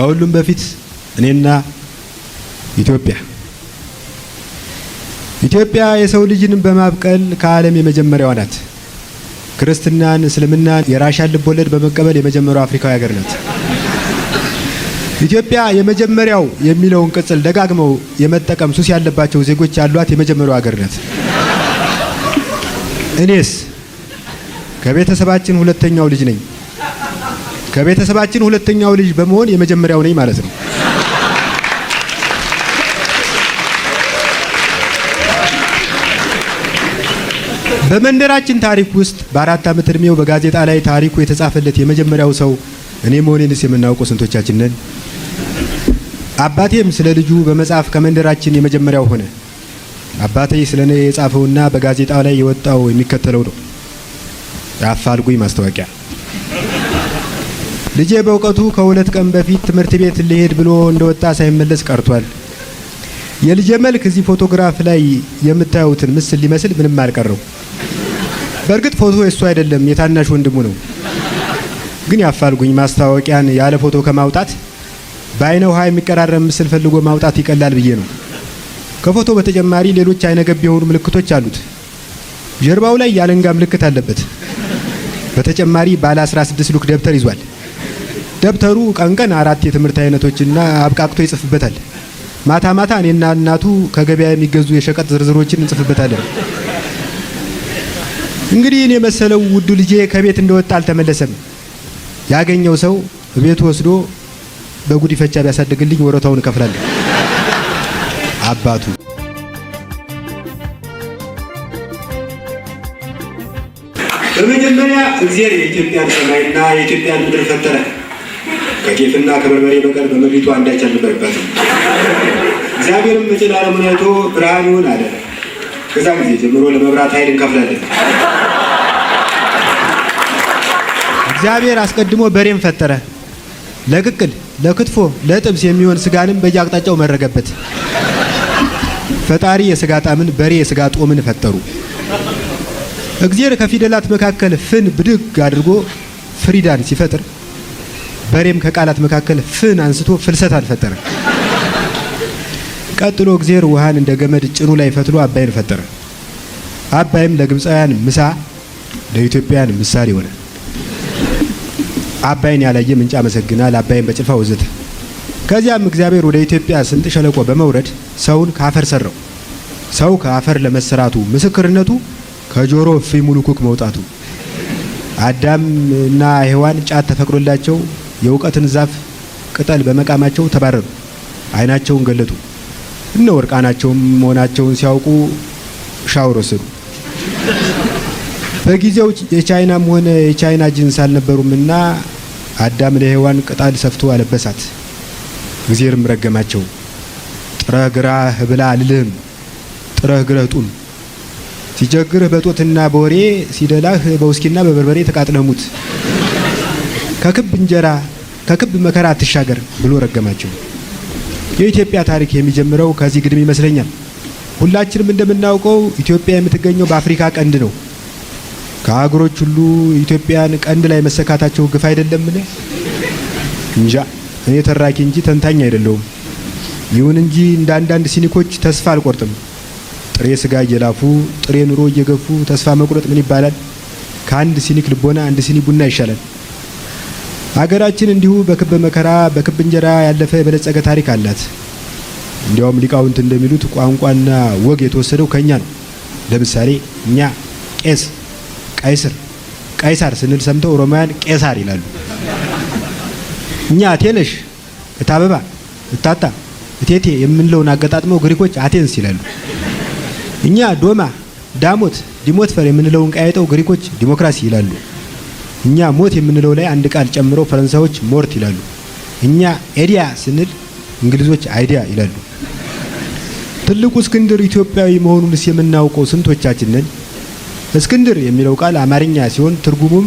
ከሁሉም በፊት እኔና ኢትዮጵያ። ኢትዮጵያ የሰው ልጅን በማብቀል ከዓለም የመጀመሪያዋ ናት። ክርስትናን፣ እስልምናን፣ የራሻን ልቦለድ በመቀበል የመጀመሪያው አፍሪካዊ ሀገር ናት። ኢትዮጵያ የመጀመሪያው የሚለውን ቅጽል ደጋግመው የመጠቀም ሱስ ያለባቸው ዜጎች ያሏት የመጀመሪያው ሀገር ናት። እኔስ ከቤተሰባችን ሁለተኛው ልጅ ነኝ። ከቤተሰባችን ሁለተኛው ልጅ በመሆን የመጀመሪያው ነኝ ማለት ነው። በመንደራችን ታሪክ ውስጥ በ4 ዓመት ዕድሜው በጋዜጣ ላይ ታሪኩ የተጻፈለት የመጀመሪያው ሰው እኔ መሆኔንስ የምናውቀው ስንቶቻችን ነን? አባቴም ስለ ልጁ በመጻፍ ከመንደራችን የመጀመሪያው ሆነ። አባቴ ስለ እኔ የጻፈውና በጋዜጣው ላይ የወጣው የሚከተለው ነው። የአፋልጉኝ ማስታወቂያ። ልጄ በእውቀቱ ከ2 ቀን በፊት ትምህርት ቤት ልሄድ ብሎ እንደወጣ ሳይመለስ ቀርቷል። የልጄ መልክ እዚህ ፎቶግራፍ ላይ የምታዩትን ምስል ሊመስል ምንም አልቀረው። በእርግጥ ፎቶ የእሱ አይደለም፣ የታናሽ ወንድሙ ነው። ግን ያፋልጉኝ ማስታወቂያን ያለ ፎቶ ከማውጣት በአይነ ውሃ የሚቀራረብ ምስል ፈልጎ ማውጣት ይቀላል ብዬ ነው። ከፎቶ በተጨማሪ ሌሎች አይነ ገብ የሆኑ ምልክቶች አሉት። ጀርባው ላይ የአለንጋ ምልክት አለበት። በተጨማሪ ባለ 16 ሉክ ደብተር ይዟል። ደብተሩ ቀን ቀን አራት የትምህርት አይነቶችና አብቃቅቶ ይጽፍበታል። ማታ ማታ እኔና እናቱ ከገበያ የሚገዙ የሸቀጥ ዝርዝሮችን እንጽፍበታለን። እንግዲህ እኔ የመሰለው ውዱ ልጄ ከቤት እንደወጣ አልተመለሰም። ያገኘው ሰው ቤቱ ወስዶ በጉዲፈቻ ቢያሳድግልኝ ወረታውን እከፍላለሁ። አባቱ። በመጀመሪያ እግዚአብሔር የኢትዮጵያን ሰማይና የኢትዮጵያን ምድር ፈጠረ። ከጤፍና ከበርበሬ በቀር በምድሪቱ አንዳች አልነበረባትም። እግዚአብሔርም መጨላለሙን አይቶ ብርሃን ይሁን አለ። ከዛ ጊዜ ጀምሮ ለመብራት ኃይል እንከፍላለን። እግዚአብሔር አስቀድሞ በሬን ፈጠረ። ለቅቅል፣ ለክትፎ፣ ለጥብስ የሚሆን ስጋንም በየአቅጣጫው መረገበት። ፈጣሪ የስጋ ጣምን፣ በሬ የስጋ ጦምን ፈጠሩ። እግዚአብሔር ከፊደላት መካከል ፍን ብድግ አድርጎ ፍሪዳን ሲፈጥር፣ በሬም ከቃላት መካከል ፍን አንስቶ ፍልሰታን ፈጠረ። ቀጥሎ እግዚአብሔር ውሃን እንደ ገመድ ጭኑ ላይ ፈትሎ አባይን ፈጠረ። አባይም ለግብፃውያን ምሳ፣ ለኢትዮጵያውያን ምሳሌ ሆነ። አባይን ያላየ ምንጭ አመሰግናል፣ አባይን በጭልፋ ወዘተ። ከዚያም እግዚአብሔር ወደ ኢትዮጵያ ስምጥ ሸለቆ በመውረድ ሰውን ከአፈር ሰራው። ሰው ከአፈር ለመሰራቱ ምስክርነቱ ከጆሮ እፍኝ ሙሉ ኩክ መውጣቱ። አዳም እና ሔዋን ጫት ተፈቅዶላቸው የእውቀትን ዛፍ ቅጠል በመቃማቸው ተባረሩ። ዓይናቸውን ገለጡ። እነ እርቃናቸውን መሆናቸውን ሲያውቁ ሻወር ወሰዱ። በጊዜው የቻይናም ሆነ የቻይና ጅንስ አልነበሩምና አዳም ለሔዋን ቅጠል ሰፍቶ አለበሳት። እግዚአብሔርም ረገማቸው። ጥረህ ግራህ ብላ አልልህም፣ ጥረህ ግረህ ጡም። ሲቸግርህ በጦትና በወሬ፣ ሲደላህ በውስኪና በበርበሬ ተቃጥለህ ሙት። ከክብ እንጀራ ከክብ መከራ አትሻገር ብሎ ረገማቸው። የኢትዮጵያ ታሪክ የሚጀምረው ከዚህ ግድም ይመስለኛል። ሁላችንም እንደምናውቀው ኢትዮጵያ የምትገኘው በአፍሪካ ቀንድ ነው። ከሀገሮች ሁሉ ኢትዮጵያን ቀንድ ላይ መሰካታቸው ግፍ አይደለምን? እንጃ፣ እኔ ተራኪ እንጂ ተንታኝ አይደለሁም። ይሁን እንጂ እንደ አንዳንድ ሲኒኮች ተስፋ አልቆርጥም። ጥሬ ስጋ እየላፉ ጥሬ ኑሮ እየገፉ ተስፋ መቁረጥ ምን ይባላል? ከአንድ ሲኒክ ልቦና አንድ ሲኒ ቡና ይሻላል። አገራችን እንዲሁ በክብ መከራ በክብ እንጀራ ያለፈ የበለጸገ ታሪክ አላት። እንዲያውም ሊቃውንት እንደሚሉት ቋንቋና ወግ የተወሰደው ከኛ ነው። ለምሳሌ እኛ ቄስ፣ ቀይስር፣ ቀይሳር ስንል ሰምተው ሮማውያን ቄሳር ይላሉ። እኛ አቴነሽ፣ እታበባ፣ እታታ፣ እቴቴ የምንለውን አገጣጥመው ግሪኮች አቴንስ ይላሉ። እኛ ዶማ፣ ዳሞት፣ ዲሞትፈር የምንለውን ቀያይጠው ግሪኮች ዲሞክራሲ ይላሉ። እኛ ሞት የምንለው ላይ አንድ ቃል ጨምረው ፈረንሳዮች mort ይላሉ። እኛ ኤዲያ ስንል እንግሊዞች idea ይላሉ። ትልቁ እስክንድር ኢትዮጵያዊ መሆኑንስ የምናውቀው ስንቶቻችን ነን? እስክንድር የሚለው ቃል አማርኛ ሲሆን ትርጉሙም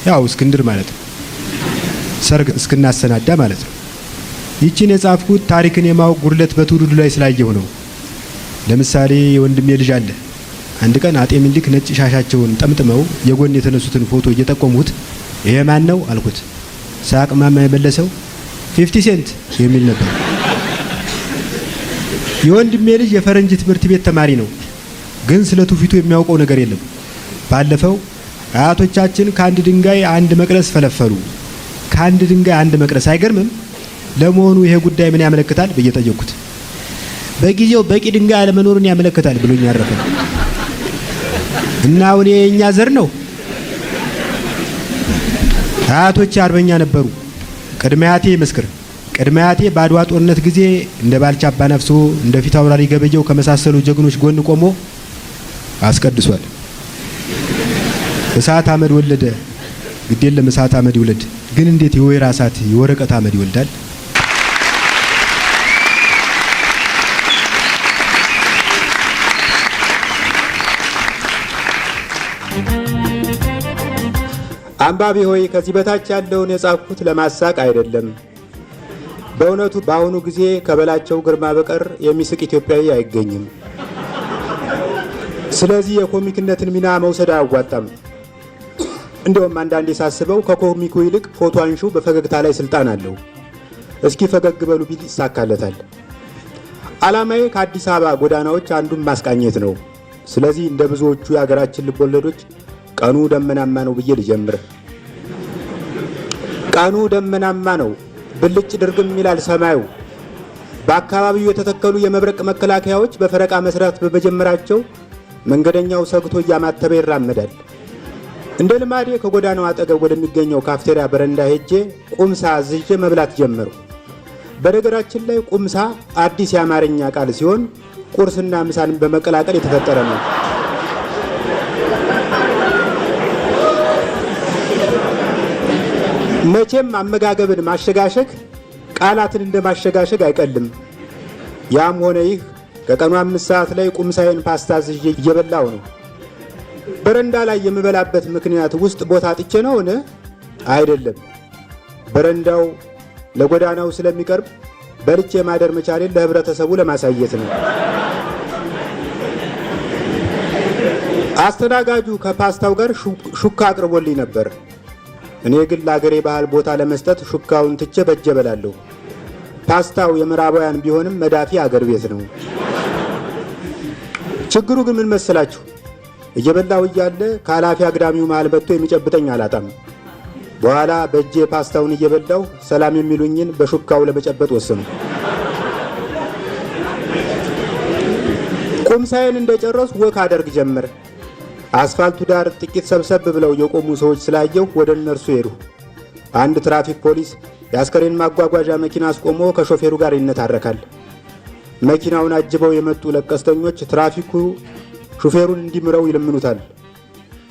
ያው እስክንድር ማለት ነው። ሰርግ እስክናሰናዳ ማለት ነው። ይቺን የጻፍኩት ታሪክን የማወቅ ጉድለት በትውልዱ ላይ ስላየሁ ነው። ለምሳሌ የወንድሜ ልጅ አለ። አንድ ቀን አጤ ምኒልክ ነጭ ሻሻቸውን ጠምጥመው የጎን የተነሱትን ፎቶ እየጠቆሙት ይሄ ማን ነው አልኩት። ሳቅማማ የመለሰው 50 cent የሚል ነበር። የወንድሜ ልጅ የፈረንጅ ትምህርት ቤት ተማሪ ነው፣ ግን ስለ ትውፊቱ የሚያውቀው ነገር የለም። ባለፈው አያቶቻችን ከአንድ ድንጋይ አንድ መቅረዝ ፈለፈሉ። ከአንድ ድንጋይ አንድ መቅረዝ፣ አይገርምም? ለመሆኑ ይሄ ጉዳይ ምን ያመለክታል ብዬ ጠየቅኩት። በጊዜው በቂ ድንጋይ አለመኖርን ያመለክታል ብሎኝ ያረፈ። እና አሁን የኛ ዘር ነው። አያቶቼ አርበኛ ነበሩ። ቅድመ አያቴ ይመስክር። ቅድመ አያቴ በአድዋ ጦርነት ጊዜ እንደ ባልቻ አባነፍሶ፣ እንደ ፊት አውራሪ ገበየው ከመሳሰሉ ጀግኖች ጎን ቆሞ አስቀድሷል። እሳት አመድ ወለደ። ግድ የለም፣ እሳት አመድ ይውለድ። ግን እንዴት የወይራ እሳት የወረቀት አመድ ይወልዳል? አንባቢ ሆይ፣ ከዚህ በታች ያለውን የጻፍኩት ለማሳቅ አይደለም። በእውነቱ በአሁኑ ጊዜ ከበላቸው ግርማ በቀር የሚስቅ ኢትዮጵያዊ አይገኝም። ስለዚህ የኮሚክነትን ሚና መውሰድ አያዋጣም። እንደውም አንዳንዴ ሳስበው ከኮሚኩ ይልቅ ፎቶ አንሹ በፈገግታ ላይ ስልጣን አለው። እስኪ ፈገግ በሉ ቢል ይሳካለታል። ዓላማዬ ከአዲስ አበባ ጎዳናዎች አንዱን ማስቃኘት ነው። ስለዚህ እንደ ብዙዎቹ የሀገራችን ልቦለዶች ቀኑ ደመናማ ነው ብዬ ልጀምር። ቀኑ ደመናማ ነው፣ ብልጭ ድርግም ይላል ሰማዩ። በአካባቢው የተተከሉ የመብረቅ መከላከያዎች በፈረቃ መስራት በመጀመራቸው መንገደኛው ሰግቶ እያማተበ ይራመዳል። እንደ ልማዴ ከጎዳናው አጠገብ ወደሚገኘው ካፍቴሪያ በረንዳ ሄጄ ቁምሳ አዝዤ መብላት ጀመርኩ። በነገራችን ላይ ቁምሳ አዲስ የአማርኛ ቃል ሲሆን ቁርስና ምሳን በመቀላቀል የተፈጠረ ነው። መቼም አመጋገብን ማሸጋሸግ ቃላትን እንደ ማሸጋሸግ አይቀልም። ያም ሆነ ይህ ከቀኑ 5 ሰዓት ላይ ቁምሳዬን ፓስታ አዝዤ እየበላሁ ነው። በረንዳ ላይ የምበላበት ምክንያት ውስጥ ቦታ አጥቼ ነውን? አይደለም። በረንዳው ለጎዳናው ስለሚቀርብ በልቼ ማደር መቻሌን ለህብረተሰቡ ለማሳየት ነው። አስተናጋጁ ከፓስታው ጋር ሹካ አቅርቦልኝ ነበር። እኔ ግን ለአገሬ ባህል ቦታ ለመስጠት ሹካውን ትቼ በእጄ እበላለሁ። ፓስታው የምዕራባውያን ቢሆንም መዳፊ አገር ቤት ነው። ችግሩ ግን ምን መሰላችሁ? እየበላሁ እያለ ከኃላፊ አግዳሚው መሃል መጥቶ የሚጨብጠኝ አላጣም። በኋላ በእጄ ፓስታውን እየበላሁ ሰላም የሚሉኝን በሹካው ለመጨበጥ ወሰንኩ። ቁምሳዬን እንደጨረስኩ walk አደርግ ጀመር። አስፋልቱ ዳር ጥቂት ሰብሰብ ብለው የቆሙ ሰዎች ስላየሁ ወደ እነርሱ ሄድሁ። አንድ ትራፊክ ፖሊስ የአስከሬን ማጓጓዣ መኪና አስቆሞ ከሾፌሩ ጋር ይነታረካል። መኪናውን አጅበው የመጡ ለቀስተኞች ትራፊኩ ሾፌሩን እንዲምረው ይለምኑታል።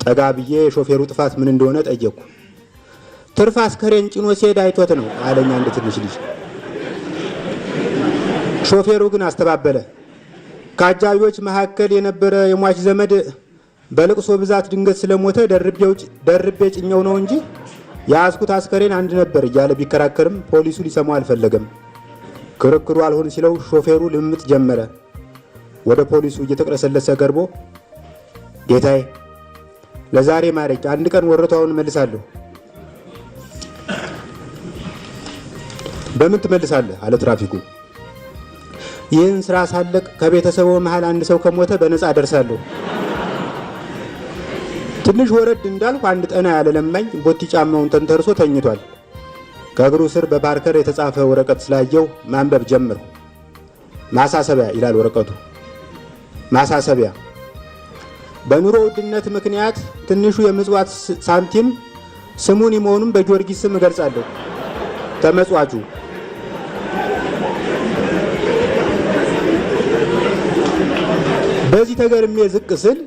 ጠጋ ብዬ የሾፌሩ ጥፋት ምን እንደሆነ ጠየቅኩ። ትርፍ አስከሬን ጭኖ ሲሄድ አይቶት ነው አለኝ አንድ ትንሽ ልጅ። ሾፌሩ ግን አስተባበለ። ከአጃቢዎች መካከል የነበረ የሟች ዘመድ በልቅሶ ብዛት ድንገት ስለሞተ ደርቤ ጭኘው ነው እንጂ የያዝኩት አስከሬን አንድ ነበር እያለ ቢከራከርም ፖሊሱ ሊሰማው አልፈለገም። ክርክሩ አልሆን ሲለው ሾፌሩ ልምምጥ ጀመረ። ወደ ፖሊሱ እየተቅለሰለሰ ቀርቦ "ጌታዬ፣ ለዛሬ ማረኝ፣ አንድ ቀን ወረታውን እመልሳለሁ።" "በምን ትመልሳለህ?" አለ ትራፊኩ። "ይህን ስራ ሳለቅ ከቤተሰቡ መሃል አንድ ሰው ከሞተ በነፃ አደርሳለሁ።" ትንሽ ወረድ እንዳልኩ አንድ ጠና ያለ ለማኝ ቦቲ ጫማውን ተንተርሶ ተኝቷል። ከእግሩ ስር በፓርከር የተጻፈ ወረቀት ስላየሁ ማንበብ ጀመርኩ። "ማሳሰቢያ" ይላል ወረቀቱ። "ማሳሰቢያ፣ በኑሮ ውድነት ምክንያት ትንሹ የምጽዋት ሳንቲም ስሙኒ መሆኑን በጊዮርጊስ ስም እገልጻለሁ። ተመጽዋቹ።" በዚህ ተገርሜ ዝቅ ስል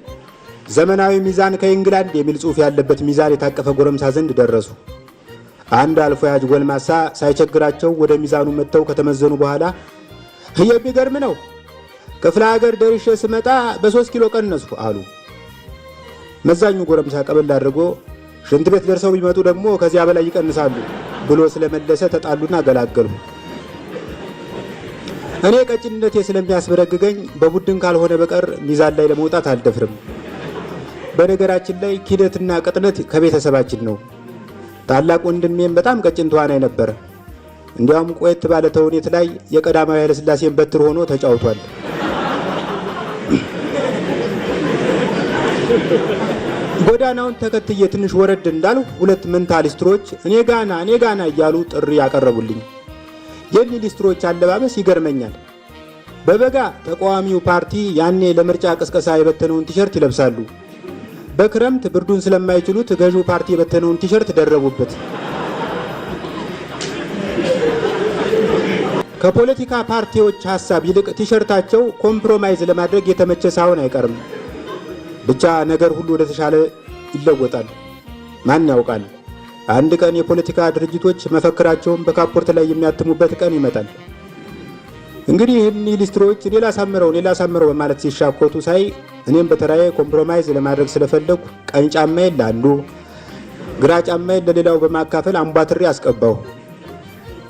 "ዘመናዊ ሚዛን ከኢንግላንድ" የሚል ጽሑፍ ያለበት ሚዛን የታቀፈ ጎረምሳ ዘንድ ደረሱ። አንድ አልፎ ሂያጅ ጎልማሳ ሳይቸግራቸው ወደ ሚዛኑ መጥተው ከተመዘኑ በኋላ "የሚገርም ነው፣ ክፍለ ሀገር ደርሼ ስመጣ በ3 ኪሎ ቀነስኩ" አሉ። መዛኙ ጎረምሳ ቀበል አድርጎ "ሽንት ቤት ደርሰው ቢመጡ ደግሞ ከዚያ በላይ ይቀንሳሉ" ብሎ ስለመለሰ ተጣሉና ገላገሉ። እኔ ቀጭንነቴ ስለሚያስበረግገኝ በቡድን ካልሆነ በቀር ሚዛን ላይ ለመውጣት አልደፍርም። በነገራችን ላይ ኪደትና ቅጥነት ከቤተሰባችን ነው። ታላቅ ወንድሜም በጣም ቀጭን ተዋናይ ነበር። እንዲያውም ቆየት ባለ ተውኔት ላይ የቀዳማዊ ኃይለሥላሴን በትር ሆኖ ተጫውቷል። ጎዳናውን ተከትዬ ትንሽ ወረድ እንዳልሁ ሁለት መንታ ሊስትሮች እኔ ጋና እኔ ጋና እያሉ ጥሪ ያቀረቡልኝ። የእኒህ ሊስትሮች አለባበስ ይገርመኛል። በበጋ ተቃዋሚው ፓርቲ ያኔ ለምርጫ ቅስቀሳ የበተነውን ቲሸርት ይለብሳሉ። በክረምት ብርዱን ስለማይችሉት ገዢው ፓርቲ የበተነውን ቲሸርት ደረቡበት። ከፖለቲካ ፓርቲዎች ሀሳብ ይልቅ ቲሸርታቸው compromise ለማድረግ የተመቸ ሳይሆን አይቀርም። ብቻ ነገር ሁሉ ወደ ተሻለ ይለወጣል። ማን ያውቃል? አንድ ቀን የፖለቲካ ድርጅቶች መፈክራቸውን በካፖርት ላይ የሚያትሙበት ቀን ይመጣል። እንግዲህ እኒህ ሊስትሮች እኔ ላሳምረው እኔ ላሳምረው በማለት ሲሻኮቱ ሳይ እኔም በተራዬ compromise ለማድረግ ስለፈለኩ ቀኝ ጫማዬን ለአንዱ ግራ ጫማዬን ለሌላው በማካፈል አንቧትሬ አስቀባሁ።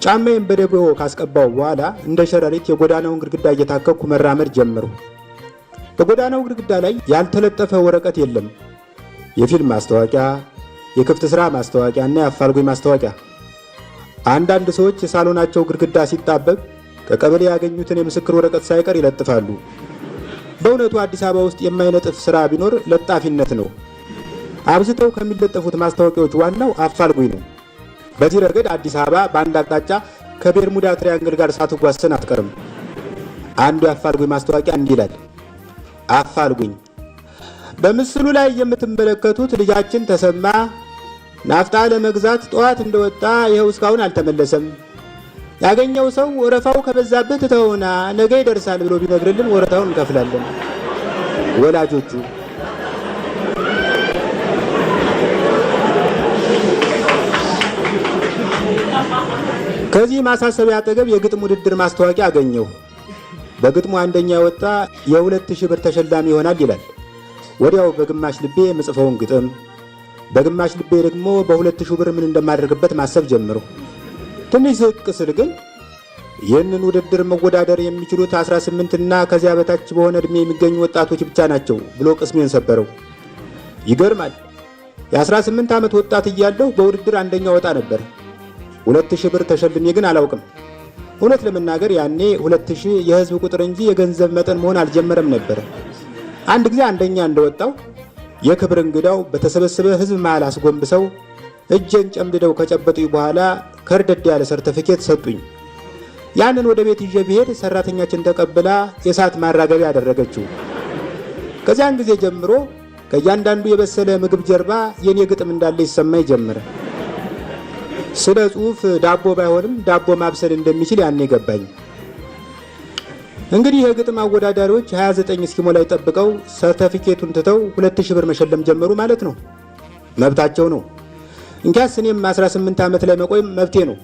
ጫማዬን በደቦ ካስቀባሁ በኋላ እንደ ሸረሪት የጎዳናውን ግድግዳ እየታከኩ መራመድ ጀመርሁ። በጎዳናው ግድግዳ ላይ ያልተለጠፈ ወረቀት የለም። የፊልም ማስታወቂያ፣ የክፍት ስራ ማስታወቂያ እና የአፋልጉኝ ማስታወቂያ። አንዳንድ ሰዎች የሳሎናቸው ግድግዳ ሲጣበብ ከቀበሌ ያገኙትን የምስክር ወረቀት ሳይቀር ይለጥፋሉ። በእውነቱ አዲስ አበባ ውስጥ የማይነጥፍ ስራ ቢኖር ለጣፊነት ነው። አብዝተው ከሚለጠፉት ማስታወቂያዎች ዋናው አፋልጉኝ ነው። በዚህ ረገድ አዲስ አበባ በአንድ አቅጣጫ ከቤርሙዳ ትሪያንግል ጋር ሳትዋሰን አትቀርም። አንዱ የአፋልጉኝ ማስታወቂያ እንዲህ ይላል። አፋልጉኝ፣ በምስሉ ላይ የምትመለከቱት ልጃችን ተሰማ ናፍጣ ለመግዛት ጠዋት እንደወጣ ይኸው እስካሁን አልተመለሰም። ያገኘው ሰው ወረፋው ከበዛበት ተውና ነገ ይደርሳል ብሎ ቢነግርልን ወረታውን እንከፍላለን። ወላጆቹ ከዚህ ማሳሰቢያ አጠገብ የግጥም ውድድር ማስታወቂያ አገኘሁ። በግጥሙ አንደኛ የወጣ የ2000 ብር ተሸላሚ ይሆናል ይላል። ወዲያው በግማሽ ልቤ የምጽፈውን ግጥም በግማሽ ልቤ ደግሞ በ2000 ብር ምን እንደማደርግበት ማሰብ ጀመርሁ። ትንሽ ዝቅ ስል ግን ይህንን ውድድር መወዳደር የሚችሉት 18 እና ከዚያ በታች በሆነ ዕድሜ የሚገኙ ወጣቶች ብቻ ናቸው ብሎ ቅስሜን ሰበረው። ይገርማል። የ18 ዓመት ወጣት እያለሁ በውድድር አንደኛ ወጣ ነበር። 2000 ብር ተሸልሜ ግን አላውቅም። እውነት ለመናገር ያኔ 2000 የሕዝብ ቁጥር እንጂ የገንዘብ መጠን መሆን አልጀመረም ነበር። አንድ ጊዜ አንደኛ እንደወጣው የክብር እንግዳው በተሰበሰበ ሕዝብ መሃል አስጎንብሰው እጄን ጨምድደው ከጨበጡኝ በኋላ ከርደድ ያለ ሰርተፊኬት ሰጡኝ። ያንን ወደ ቤት ይዤ ብሄድ ሰራተኛችን ተቀብላ የእሳት ማራገቢያ አደረገችው። ከዚያን ጊዜ ጀምሮ ከእያንዳንዱ የበሰለ ምግብ ጀርባ የኔ ግጥም እንዳለ ይሰማኝ ጀመረ። ስለ ጽሑፍ ዳቦ ባይሆንም ዳቦ ማብሰል እንደሚችል ያኔ ገባኝ። እንግዲህ የግጥም አወዳዳሪዎች 29 እስኪሞላ ጠብቀው ሰርተፊኬቱን ትተው 2000 ብር መሸለም ጀመሩ ማለት ነው። መብታቸው ነው። እንኪያስ እኔም 18 ዓመት ላይ መቆየም መብቴ ነው።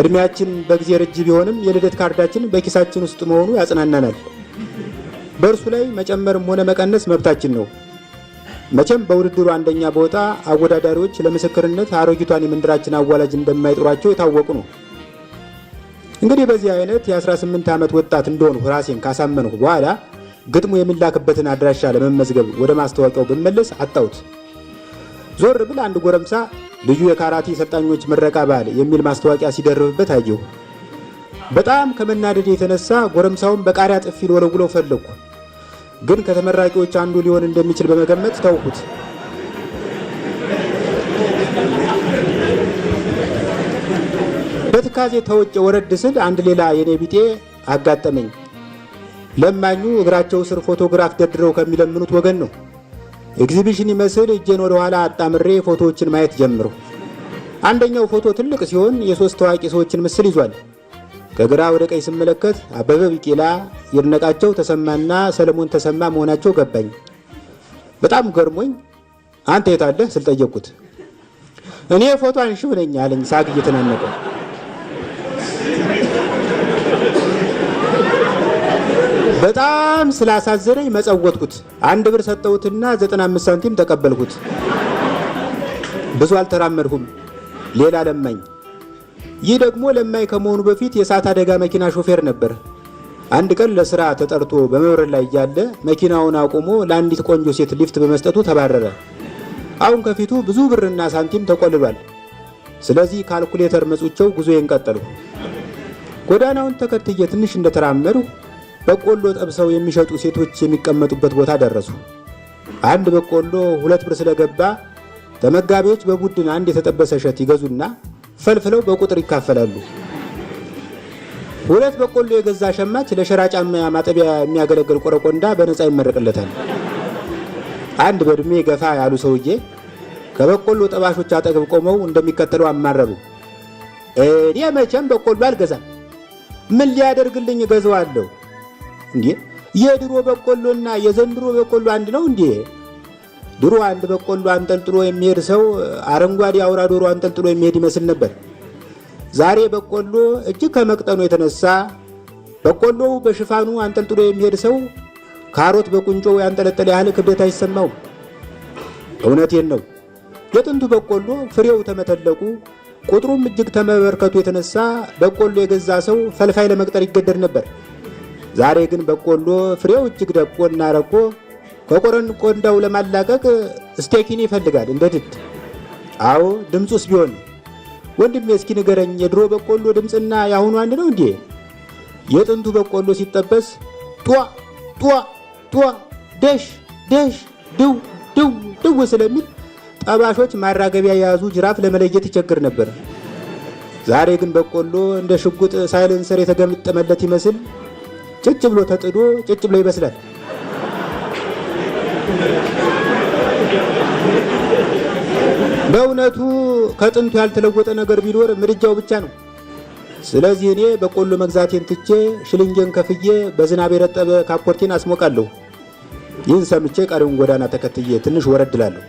እድሜያችን በጊዜ እጅ ቢሆንም የልደት ካርዳችን በኪሳችን ውስጥ መሆኑ ያጽናናናል። በእርሱ ላይ መጨመርም ሆነ መቀነስ መብታችን ነው። መቼም በውድድሩ አንደኛ በወጣ አወዳዳሪዎች ለምስክርነት አሮጊቷን የመንደራችን አዋላጅ እንደማይጥሯቸው የታወቁ ነው። እንግዲህ በዚህ አይነት የ18 ዓመት ወጣት እንደሆንሁ ራሴን ካሳመንሁ በኋላ ግጥሙ የሚላክበትን አድራሻ ለመመዝገብ ወደ ማስታወቂያው ብመለስ አጣሁት። ዞር ብል አንድ ጎረምሳ ልዩ የካራቴ ሰልጣኞች ምረቃ በዓል የሚል ማስታወቂያ ሲደርብበት አየሁ። በጣም ከመናደድ የተነሳ ጎረምሳውን በቃሪያ ጥፊ ልወለውለው ፈለግኩ። ግን ከተመራቂዎች አንዱ ሊሆን እንደሚችል በመገመት ተውኩት። በትካዜ ተውጬ ወረድ ስል አንድ ሌላ የኔ ቢጤ አጋጠመኝ። ለማኙ እግራቸው ስር ፎቶግራፍ ደርድረው ከሚለምኑት ወገን ነው። ኤግዚቢሽን ይመስል እጄን ወደ ኋላ አጣምሬ ፎቶዎችን ማየት ጀመርሁ። አንደኛው ፎቶ ትልቅ ሲሆን የሶስት ታዋቂ ሰዎችን ምስል ይዟል። ከግራ ወደ ቀኝ ስመለከት አበበ ቢቂላ፣ ይድነቃቸው ተሰማና ሰለሞን ተሰማ መሆናቸው ገባኝ። በጣም ገርሞኝ አንተ የታለህ ስል ጠየቅኩት። እኔ ፎቶ አንሺው ነኝ አለኝ ሳቅ እየተናነቀው። በጣም ስላሳዘነኝ መጸወትኩት። 1 ብር ሰጠሁትና 95 ሳንቲም ተቀበልኩት። ብዙ አልተራመድኩም። ሌላ ለማኝ። ይህ ደግሞ ለማኝ ከመሆኑ በፊት የእሳት አደጋ መኪና ሾፌር ነበር። አንድ ቀን ለስራ ተጠርቶ በመብረር ላይ እያለ መኪናውን አቁሞ ለአንዲት ቆንጆ ሴት ሊፍት በመስጠቱ ተባረረ። አሁን ከፊቱ ብዙ ብርና ሳንቲም ተቆልሏል። ስለዚህ ካልኩሌተር መጹቸው ጉዞዬን ቀጠልሁ። ጎዳናውን ተከትዬ ትንሽ እንደተራመድሁ በቆሎ ጠብሰው የሚሸጡ ሴቶች የሚቀመጡበት ቦታ ደረሱ። አንድ በቆሎ 2 ብር ስለገባ ተመጋቢዎች በቡድን አንድ የተጠበሰ እሸት ይገዙና ፈልፍለው በቁጥር ይካፈላሉ። ሁለት በቆሎ የገዛ ሸማች ለሸራ ጫማ ማጠቢያ የሚያገለግል ቆረቆንዳ በነፃ ይመረቅለታል። አንድ በእድሜ ገፋ ያሉ ሰውዬ ከበቆሎ ጠባሾች አጠገብ ቆመው እንደሚከተለው አማረሩ። "እኔ መቼም በቆሎ አልገዛም። ምን ሊያደርግልኝ እገዛዋለሁ? እንዴ፣ የድሮ በቆሎና የዘንድሮ በቆሎ አንድ ነው እንዴ? ድሮ አንድ በቆሎ አንጠልጥሎ የሚሄድ ሰው አረንጓዴ አውራ ዶሮ አንጠልጥሎ የሚሄድ ይመስል ነበር። ዛሬ በቆሎ እጅግ ከመቅጠኑ የተነሳ በቆሎው በሽፋኑ አንጠልጥሎ የሚሄድ ሰው ካሮት በቁንጮው ያንጠለጠለ ያህል ክብደት አይሰማውም። እውነቴን ነው። የጥንቱ በቆሎ ፍሬው ተመተለቁ፣ ቁጥሩም እጅግ ተመበርከቱ የተነሳ በቆሎ የገዛ ሰው ፈልፋይ ለመቅጠር ይገደድ ነበር። ዛሬ ግን በቆሎ ፍሬው እጅግ ደቆና ረቆ ከቆረቆንዳው ለማላቀቅ ስቴኪኒ ይፈልጋል እንደ ድድ። አዎ፣ ድምፁስ ቢሆን፣ ወንድሜ፣ እስኪ ንገረኝ፣ የድሮ በቆሎ ድምፅና የአሁኑ አንድ ነው እንዴ? የጥንቱ በቆሎ ሲጠበስ ጧ ጧ ጧ፣ ደሽ ደሽ፣ ድው ድው ድው ስለሚል ጠባሾች ማራገቢያ የያዙ ጅራፍ ለመለየት ይቸግር ነበር። ዛሬ ግን በቆሎ እንደ ሽጉጥ silencer የተገጠመለት ይመስል ጭጭ ብሎ ተጥዶ ጭጭ ብሎ ይበስላል። በእውነቱ ከጥንቱ ያልተለወጠ ነገር ቢኖር ምድጃው ብቻ ነው። ስለዚህ እኔ በቆሎ መግዛቴን ትቼ ሽልንጌን ከፍዬ በዝናብ የረጠበ ካፖርቴን አስሞቃለሁ። ይህን ሰምቼ ቀሪውን ጎዳና ተከትዬ ትንሽ ወረድ እላለሁ።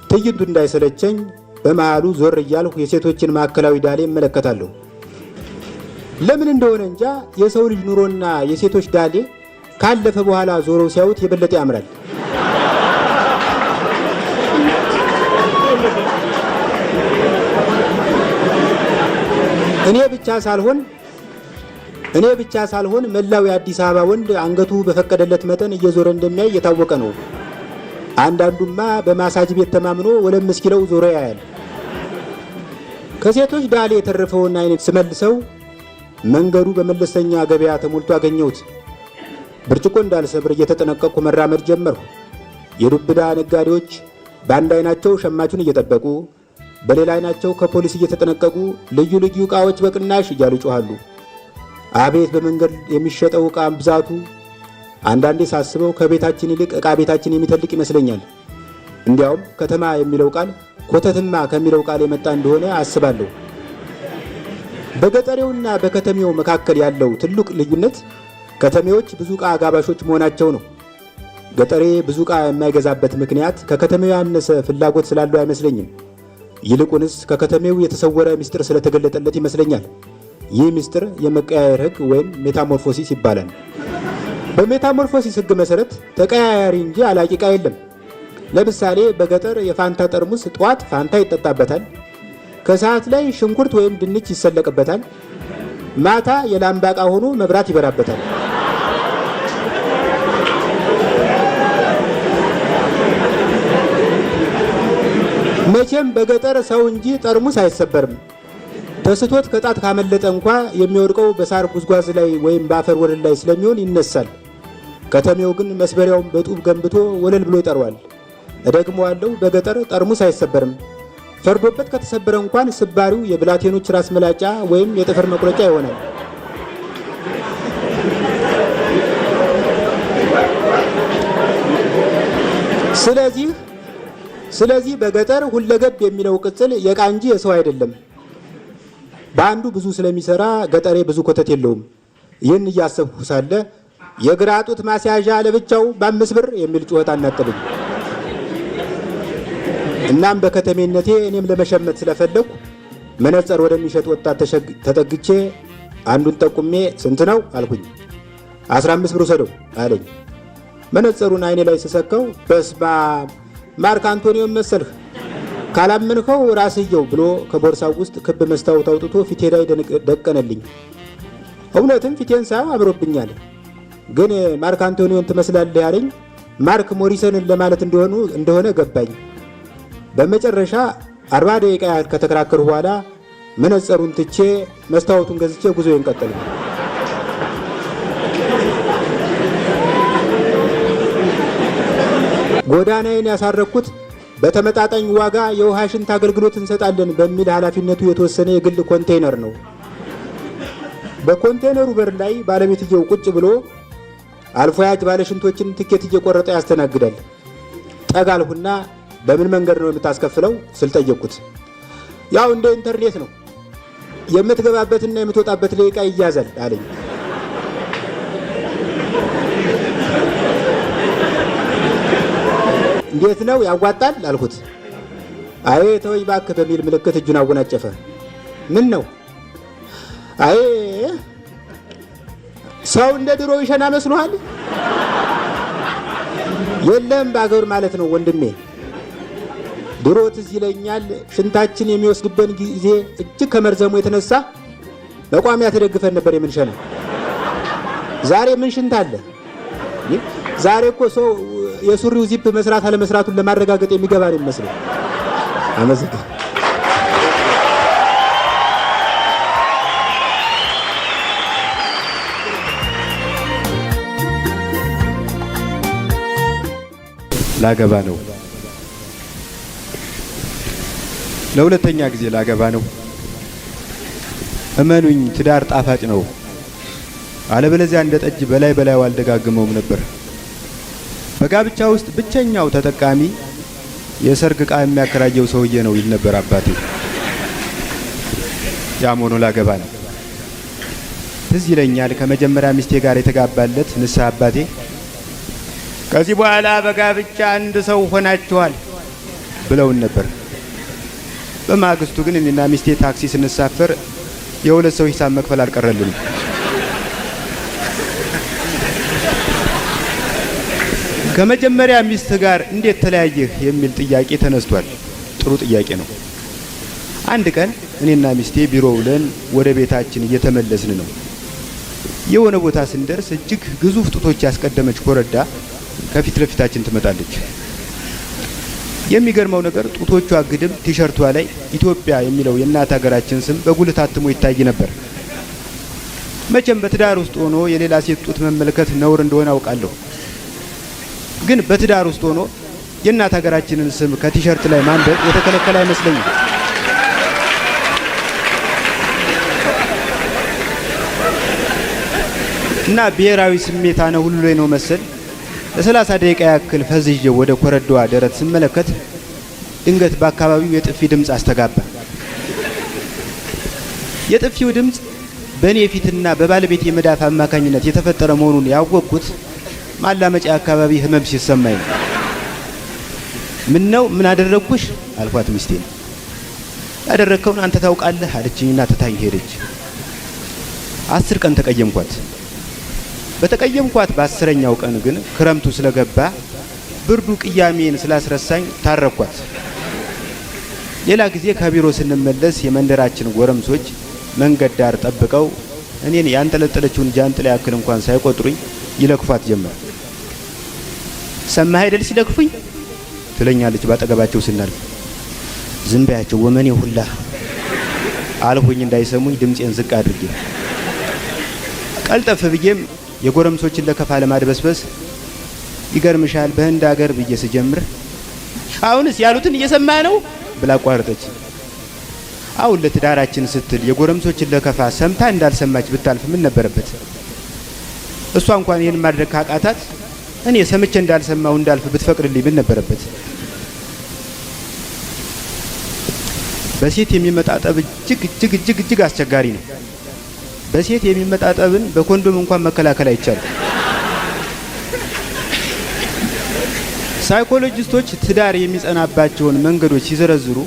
ትዕይንቱ እንዳይሰለቸኝ በመሃሉ ዞር እያልሁ የሴቶችን ማዕከላዊ ዳሌ እመለከታለሁ። ለምን እንደሆነ እንጃ የሰው ልጅ ኑሮና የሴቶች ዳሌ ካለፈ በኋላ ዞረው ሲያዩት የበለጠ ያምራል። እኔ ብቻ ሳልሆን እኔ ብቻ ሳልሆን መላው የአዲስ አበባ ወንድ አንገቱ በፈቀደለት መጠን እየዞረ እንደሚያይ የታወቀ ነው። አንዳንዱማ በማሳጅ ቤት ተማምኖ ወለም እስኪለው ዞሮ ያያል። ከሴቶች ዳሌ የተረፈውን አይነት ስመልሰው መንገዱ በመለስተኛ ገበያ ተሞልቶ አገኘሁት። ብርጭቆ እንዳልሰብር እየተጠነቀቅኩ መራመድ ጀመርሁ። የዱብዳ ነጋዴዎች በአንድ አይናቸው ሸማቹን እየጠበቁ በሌላ አይናቸው ከፖሊስ እየተጠነቀቁ ልዩ ልዩ ዕቃዎች በቅናሽ እያሉ ይጮኻሉ። አቤት በመንገድ የሚሸጠው ዕቃ ብዛቱ! አንዳንዴ ሳስበው ከቤታችን ይልቅ ዕቃ ቤታችን የሚተልቅ ይመስለኛል። እንዲያውም ከተማ የሚለው ቃል ኮተትማ ከሚለው ቃል የመጣ እንደሆነ አስባለሁ። በገጠሬውና በከተሜው መካከል ያለው ትልቅ ልዩነት ከተሜዎች ብዙ ዕቃ አጋባሾች መሆናቸው ነው። ገጠሬ ብዙ ዕቃ የማይገዛበት ምክንያት ከከተሜው ያነሰ ፍላጎት ስላለው አይመስለኝም። ይልቁንስ ከከተሜው የተሰወረ ምስጢር ስለተገለጠለት ይመስለኛል። ይህ ምስጢር የመቀያየር ሕግ ወይም metamorphosis ይባላል። በ metamorphosis ሕግ መሰረት ተቀያያሪ እንጂ አላቂ ዕቃ የለም። ለምሳሌ በገጠር የፋንታ ጠርሙስ ጠዋት ፋንታ ይጠጣበታል። ከሰዓት ላይ ሽንኩርት ወይም ድንች ይሰለቅበታል። ማታ የላምባ ዕቃ ሆኖ መብራት ይበራበታል። መቼም በገጠር ሰው እንጂ ጠርሙስ አይሰበርም። ተስቶት ከጣት ካመለጠ እንኳ የሚወድቀው በሳር ጉዝጓዝ ላይ ወይም በአፈር ወለል ላይ ስለሚሆን ይነሳል። ከተሜው ግን መስበሪያውን በጡብ ገንብቶ ወለል ብሎ ይጠረዋል። እደግመዋለሁ፣ በገጠር ጠርሙስ አይሰበርም። ፈርዶበት ከተሰበረ እንኳን ስባሪው የብላቴኖች ራስ መላጫ ወይም የጥፍር መቁረጫ ይሆናል። ስለዚህ ስለዚህ በገጠር ሁለገብ የሚለው ቅጽል የዕቃ እንጂ የሰው አይደለም። በአንዱ ብዙ ስለሚሰራ ገጠሬ ብዙ ኮተት የለውም። ይህን እያሰብኩ ሳለ "የግራ ጡት ማስያዣ ለብቻው በ5 ብር" የሚል ጩኸት አናጠበኝ። እናም በከተሜነቴ እኔም ለመሸመት ስለፈለግኩ መነጽር ወደሚሸጥ ወጣት ተጠግቼ አንዱን ጠቁሜ "ስንት ነው?" አልኩኝ። "15 ብር ውሰደው" አለኝ። መነጽሩን አይኔ ላይ ስሰካው "በስማም፣ ማርክ አንቶኒዮን መሰልህ፣ ካላመንከው ራስየው" ብሎ ከቦርሳው ውስጥ ክብ መስታወት አውጥቶ ፊቴ ላይ ደቀነልኝ። እውነትም ፊቴን ሳየው አምሮብኛል። ግን ማርክ አንቶኒዮን ትመስላለህ ያለኝ ማርክ ሞሪሰንን ለማለት እንደሆነ ገባኝ። በመጨረሻ 40 ደቂቃ ያህል ከተከራከሩ በኋላ መነጽሩን ትቼ መስታወቱን ገዝቼ ጉዞዬን ቀጠልኩ። ጎዳናዬን ያሳረግኩት በተመጣጣኝ ዋጋ የውሃ ሽንት አገልግሎት እንሰጣለን በሚል ኃላፊነቱ የተወሰነ የግል ኮንቴይነር ነው። በኮንቴይነሩ በር ላይ ባለቤትየው ቁጭ ብሎ አልፎ ሂያጅ ባለሽንቶችን ትኬት እየቆረጠ ያስተናግዳል። ጠጋ አልሁና በምን መንገድ ነው የምታስከፍለው ስል ጠየቅኩት። ያው እንደ ኢንተርኔት ነው፣ የምትገባበትና የምትወጣበት ደቂቃ ይያዛል አለኝ። እንዴት ነው ያዋጣል አልኩት። አይ ተወኝ እባክህ በሚል ምልክት እጁን አወናጨፈ። ምን ነው? አይ ሰው እንደ ድሮ ይሸና መስሎሃል? የለም በአገር ማለት ነው ወንድሜ። ድሮ ትዝ ይለኛል ሽንታችን የሚወስድበን ጊዜ እጅግ ከመርዘሙ የተነሳ መቋሚያ ተደግፈን ነበር የምንሸና። ዛሬ ምን ሽንት አለ? ዛሬ እኮ ሰው የሱሪው ዚፕ መስራት አለመስራቱን ለማረጋገጥ የሚገባ ነው የሚመስለው። አመሰግናለሁ። ላገባ ነው። ለሁለተኛ ጊዜ ላገባ ነው። እመኑኝ ትዳር ጣፋጭ ነው። አለበለዚያ እንደ ጠጅ በላይ በላዩ አልደጋግመውም ነበር። በጋብቻ ውስጥ ብቸኛው ተጠቃሚ የሰርግ ዕቃ የሚያከራየው ሰውዬ ነው ይል ነበር አባቴ። ያም ሆኖ ላገባ ነው። ትዝ ይለኛል ከመጀመሪያ ሚስቴ ጋር የተጋባለት ንስሐ አባቴ ከዚህ በኋላ በጋብቻ አንድ ሰው ሆናችኋል ብለውን ነበር። በማግስቱ ግን እኔና ሚስቴ ታክሲ ስንሳፈር የሁለት ሰው ሂሳብ መክፈል አልቀረልንም። ከመጀመሪያ ሚስት ጋር እንዴት ተለያየህ የሚል ጥያቄ ተነስቷል። ጥሩ ጥያቄ ነው። አንድ ቀን እኔና ሚስቴ ቢሮ ውለን ወደ ቤታችን እየተመለስን ነው። የሆነ ቦታ ስንደርስ እጅግ ግዙፍ ጡቶች ያስቀደመች ኮረዳ ከፊት ለፊታችን ትመጣለች። የሚገርመው ነገር ጡቶቿ ግድም ቲሸርቷ ላይ ኢትዮጵያ የሚለው የእናት ሀገራችን ስም በጉልህ ታትሞ ይታይ ነበር። መቼም በትዳር ውስጥ ሆኖ የሌላ ሴት ጡት መመልከት ነውር እንደሆነ አውቃለሁ። ግን በትዳር ውስጥ ሆኖ የእናት ሀገራችንን ስም ከቲሸርት ላይ ማንበብ የተከለከለ አይመስለኝም። እና ብሔራዊ ስሜት አነ ሁሉ ላይ ነው መሰል ለ30 ደቂቃ ያክል ፈዝዤ ወደ ኮረዳዋ ደረት ስመለከት ድንገት በአካባቢው የጥፊ ድምፅ አስተጋባ። የጥፊው ድምፅ በእኔ ፊትና በባለቤቴ መዳፍ አማካኝነት የተፈጠረ መሆኑን ያወቅኩት ማላመጫ አካባቢ ህመም ሲሰማኝ ነው። ምን ነው፣ ምን አደረግኩሽ አልኳት ሚስቴን። ያደረግከውን አንተ ታውቃለህ አለችኝና ትታኝ ሄደች። 10 ቀን ተቀየምኳት። በተቀየምኳት በ10ኛው ቀን ግን ክረምቱ ስለገባ ብርዱ ቅያሜን ስላስረሳኝ ታረኳት። ሌላ ጊዜ ከቢሮ ስንመለስ የመንደራችን ጎረምሶች መንገድ ዳር ጠብቀው እኔን ያንጠለጠለችውን ጃንጥላ ያክል እንኳን ሳይቆጥሩኝ ይለክፏት ጀመር። ሰማህ አይደል ሲለክፉኝ ትለኛለች ባጠገባቸው ስናልፍ። ዝም በያቸው ወመኔ ሁላ አልሁኝ እንዳይሰሙኝ ድምፄን ዝቅ አድርጌ። ቀልጠፍ ብዬም የጎረምሶችን ለከፋ ለማድበስበስ ይገርምሻል በህንድ ሀገር ብዬ ስጀምር አሁንስ ያሉትን እየሰማ ነው ብላ አቋረጠች። አሁን ለትዳራችን ስትል የጎረምሶችን ለከፋ ሰምታ እንዳልሰማች ብታልፍ ምን ነበረበት? እሷ እንኳን ይህን ማድረግ ካቃታት እኔ ሰምቼ እንዳልሰማሁ እንዳልፍ ብትፈቅድልኝ ምን ነበረበት? በሴት የሚመጣ ጠብ እጅግ እጅግ እጅግ እጅግ አስቸጋሪ ነው። በሴት የሚመጣ ጠብን በኮንዶም እንኳን መከላከል አይቻልም። ሳይኮሎጂስቶች ትዳር የሚጸናባቸውን መንገዶች ሲዘረዝሩ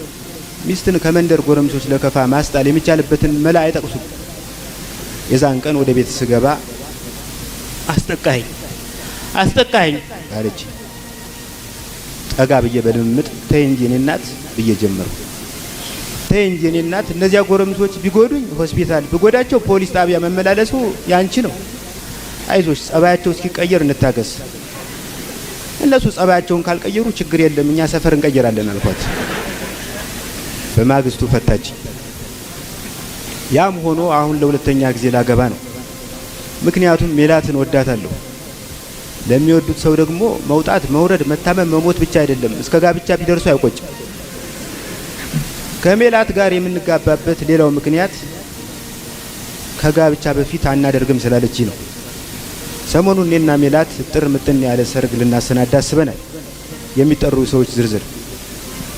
ሚስትን ከመንደር ጎረምሶች ለከፋ ማስጣል የሚቻልበትን መላ አይጠቅሱም። የዛን ቀን ወደ ቤት ስገባ አስጠቃኸኝ፣ አስጠቃኸኝ አለች። ጠጋ ብዬ በልምምጥ ተይ እንጂ የኔ እናት ብዬ ጀመርኩ። ተይ እንጂ የኔ እናት፣ እነዚያ ጎረምሶች ቢጎዱኝ ሆስፒታል፣ ብጎዳቸው ፖሊስ ጣቢያ መመላለሱ ያንቺ ነው። አይዞሽ፣ ጸባያቸው እስኪቀየር እንታገስ። እነሱ ጸባያቸውን ካልቀየሩ ችግር የለም፣ እኛ ሰፈር እንቀይራለን አልኳት። በማግስቱ ፈታች። ያም ሆኖ አሁን ለሁለተኛ ጊዜ ላገባ ነው። ምክንያቱም ሜላትን ወዳታለሁ። ለሚወዱት ሰው ደግሞ መውጣት፣ መውረድ፣ መታመም፣ መሞት ብቻ አይደለም፣ እስከ ጋብቻ ቢደርሱ አይቆጭም። ከሜላት ጋር የምንጋባበት ሌላው ምክንያት ከጋብቻ በፊት አናደርግም ስላለች ነው። ሰሞኑን እኔና ሜላት ጥር ምጥን ያለ ሰርግ ልናሰናዳ አስበናል። የሚጠሩ ሰዎች ዝርዝር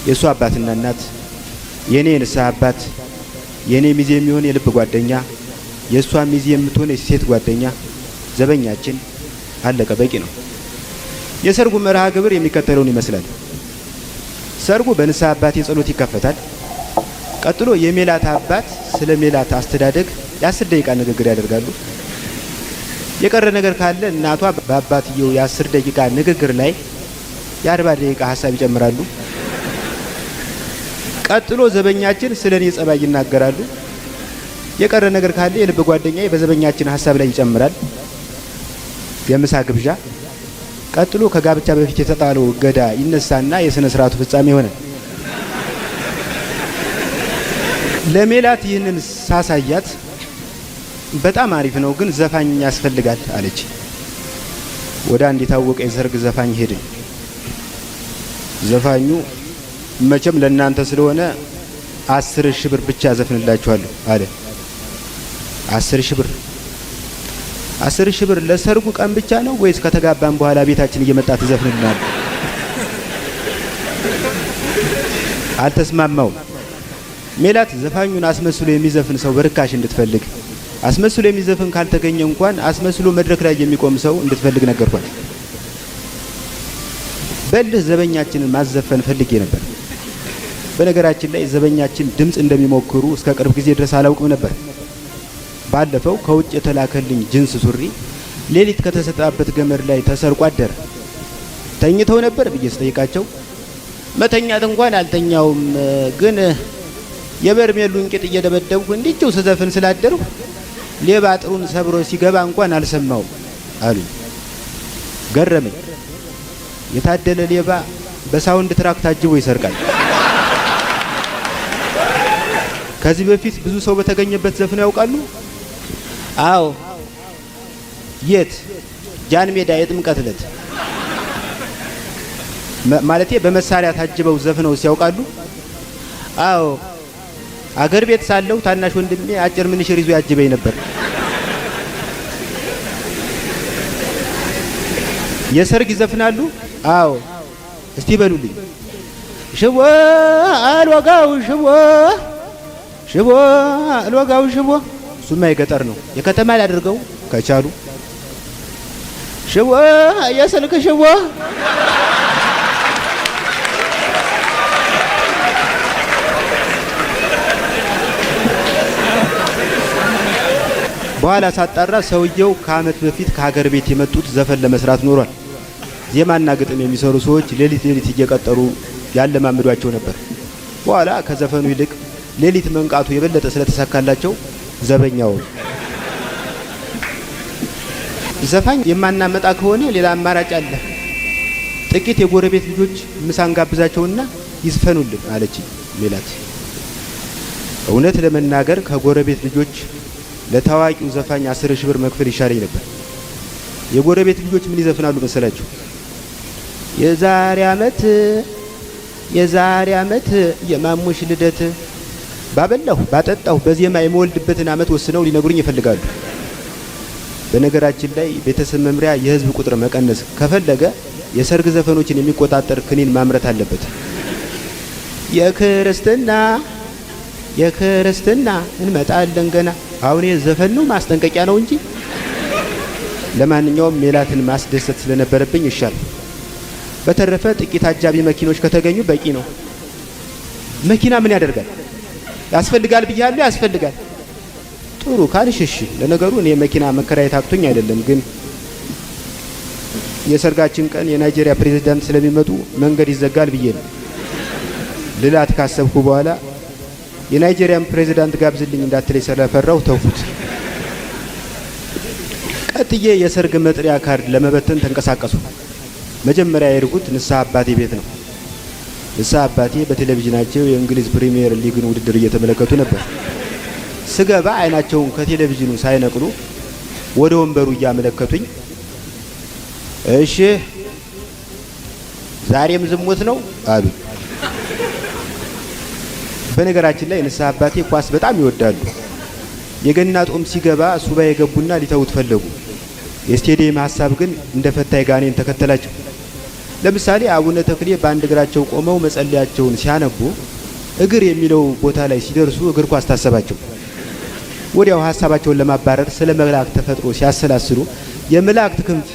የእሱ አባትና እናት፣ የእኔ የንስሐ አባት፣ የእኔ ሚዜ የሚሆን የልብ ጓደኛ፣ የእሷ ሚዜ የምትሆን የሴት ጓደኛ፣ ዘበኛችን፣ አለቀ። በቂ ነው። የሰርጉ መርሃ ግብር የሚከተለውን ይመስላል። ሰርጉ በንስሐ አባቴ ጸሎት ይከፈታል። ቀጥሎ የሜላት አባት ስለ ሜላት አስተዳደግ የ10 ደቂቃ ንግግር ያደርጋሉ። የቀረ ነገር ካለ እናቷ በአባትየው የ10 ደቂቃ ንግግር ላይ የ40 ደቂቃ ሀሳብ ይጨምራሉ። ቀጥሎ ዘበኛችን ስለ እኔ ጸባይ ይናገራሉ። የቀረ ነገር ካለ የልብ ጓደኛዬ በዘበኛችን ሀሳብ ላይ ይጨምራል። የምሳ ግብዣ። ቀጥሎ ከጋብቻ በፊት የተጣለው እገዳ ይነሳና የስነ ስርዓቱ ፍጻሜ ይሆናል። ለሜላት ይህንን ሳሳያት በጣም አሪፍ ነው፣ ግን ዘፋኝ ያስፈልጋል አለች። ወደ አንድ የታወቀ የሰርግ ዘፋኝ ሄድን። ዘፋኙ መቼም ለእናንተ ስለሆነ 10,000 ብር ብቻ ዘፍንላችኋለሁ አለ። 10,000 ብር? 10,000 ብር ለሰርጉ ቀን ብቻ ነው ወይስ ከተጋባን በኋላ ቤታችን እየመጣ ትዘፍንልናል? አልተስማማውም። ሜላት ዘፋኙን አስመስሎ የሚዘፍን ሰው በርካሽ እንድትፈልግ፣ አስመስሎ የሚዘፍን ካልተገኘ እንኳን አስመስሎ መድረክ ላይ የሚቆም ሰው እንድትፈልግ ነገርኳት። በልህ ዘበኛችንን ማዘፈን ፈልጌ ነበር። በነገራችን ላይ ዘበኛችን ድምፅ እንደሚሞክሩ እስከ ቅርብ ጊዜ ድረስ አላውቅም ነበር። ባለፈው ከውጭ የተላከልኝ ጅንስ ሱሪ ሌሊት ከተሰጣበት ገመድ ላይ ተሰርቆ አደረ። ተኝተው ነበር ብዬ ስጠይቃቸው መተኛት እንኳን አልተኛውም፣ ግን የበርሜሉን ቂጥ እየደበደብኩ እንዲችው ስዘፍን ስላደርሁ ሌባ አጥሩን ሰብሮ ሲገባ እንኳን አልሰማውም አሉኝ። ገረመኝ። የታደለ ሌባ በ soundtrack ታጅቦ ይሰርቃል። ከዚህ በፊት ብዙ ሰው በተገኘበት ዘፍነው ያውቃሉ? አዎ። የት? ጃን ሜዳ የጥምቀት ዕለት። ማለቴ በመሳሪያ ታጅበው ዘፍነው ሲያውቃሉ? አዎ። አገር ቤት ሳለሁ ታናሽ ወንድሜ አጭር ምንሽር ይዞ ያጅበኝ ነበር። የሰርግ ይዘፍናሉ? አዎ። እስቲ በሉልኝ። ሽቦ አልወጋው ሽቦ ሽቦ አልወጋው ሽቦ። እሱማ የገጠር ነው። የከተማ ላድርገው ከቻሉ። ሽቦ የስልክ ሽቦ። በኋላ ሳጣራ ሰውየው ከዓመት በፊት ከሀገር ቤት የመጡት ዘፈን ለመስራት ኖሯል። ዜማና ግጥም የሚሰሩ ሰዎች ሌሊት ሌሊት እየቀጠሩ ያለማምዷቸው ነበር። በኋላ ከዘፈኑ ይልቅ ሌሊት መንቃቱ የበለጠ ስለተሳካላቸው ዘበኛው ዘፋኝ የማናመጣ ከሆነ ሌላ አማራጭ አለ። ጥቂት የጎረቤት ልጆች ምሳ እንጋብዛቸውና ይዝፈኑልን አለች ሜላት። እውነት ለመናገር ከጎረቤት ልጆች ለታዋቂው ዘፋኝ 10,000 ብር መክፈል ይሻለኝ ነበር። የጎረቤት ልጆች ምን ይዘፍናሉ መሰላችሁ? የዛሬ ዓመት የዛሬ ዓመት የማሙሽ ልደት ባበላሁ ባጠጣሁ በዜማ የምወልድበትን ዓመት ወስነው ሊነግሩኝ ይፈልጋሉ። በነገራችን ላይ ቤተሰብ መምሪያ የህዝብ ቁጥር መቀነስ ከፈለገ የሰርግ ዘፈኖችን የሚቆጣጠር ክኒን ማምረት አለበት። የክርስትና የክርስትና እንመጣለን ገና። አሁን ዘፈን ነው ማስጠንቀቂያ ነው እንጂ። ለማንኛውም ሜላትን ማስደሰት ስለነበረብኝ ይሻል። በተረፈ ጥቂት አጃቢ መኪኖች ከተገኙ በቂ ነው። መኪና ምን ያደርጋል? ያስፈልጋል ብያለሁ፣ ያስፈልጋል። ጥሩ ካልሽ እሺ። ለነገሩ እኔ መኪና መከራየት አቅቶኝ አይደለም፣ ግን የሰርጋችን ቀን የናይጄሪያ ፕሬዚዳንት ስለሚመጡ መንገድ ይዘጋል ብዬ ነው ልላት ካሰብኩ በኋላ የናይጄሪያን ፕሬዚዳንት ጋብዝልኝ እንዳትለኝ ስለፈራሁ ተውኩት። ቀጥዬ የሰርግ መጥሪያ ካርድ ለመበተን ተንቀሳቀሱ። መጀመሪያ የሄድኩት ንስሐ አባቴ ቤት ነው። ንስሐ አባቴ በቴሌቪዥናቸው የእንግሊዝ ፕሪሚየር ሊግን ውድድር እየተመለከቱ ነበር። ስገባ አይናቸውን ከቴሌቪዥኑ ሳይነቅሉ ወደ ወንበሩ እያመለከቱኝ እሺ ዛሬም ዝሙት ነው አሉ። በነገራችን ላይ ንስሐ አባቴ ኳስ በጣም ይወዳሉ። የገና ጦም ሲገባ ሱባኤ የገቡና ሊተውት ፈለጉ። የስቴዲየም ሀሳብ ግን እንደ ፈታይ ጋኔን ተከተላቸው። ለምሳሌ አቡነ ተክሌ በአንድ እግራቸው ቆመው መጸለያቸውን ሲያነቡ እግር የሚለው ቦታ ላይ ሲደርሱ እግር ኳስ ታሰባቸው። ወዲያው ሀሳባቸውን ለማባረር ስለ መላእክት ተፈጥሮ ሲያሰላስሉ የመላእክት ክንፍ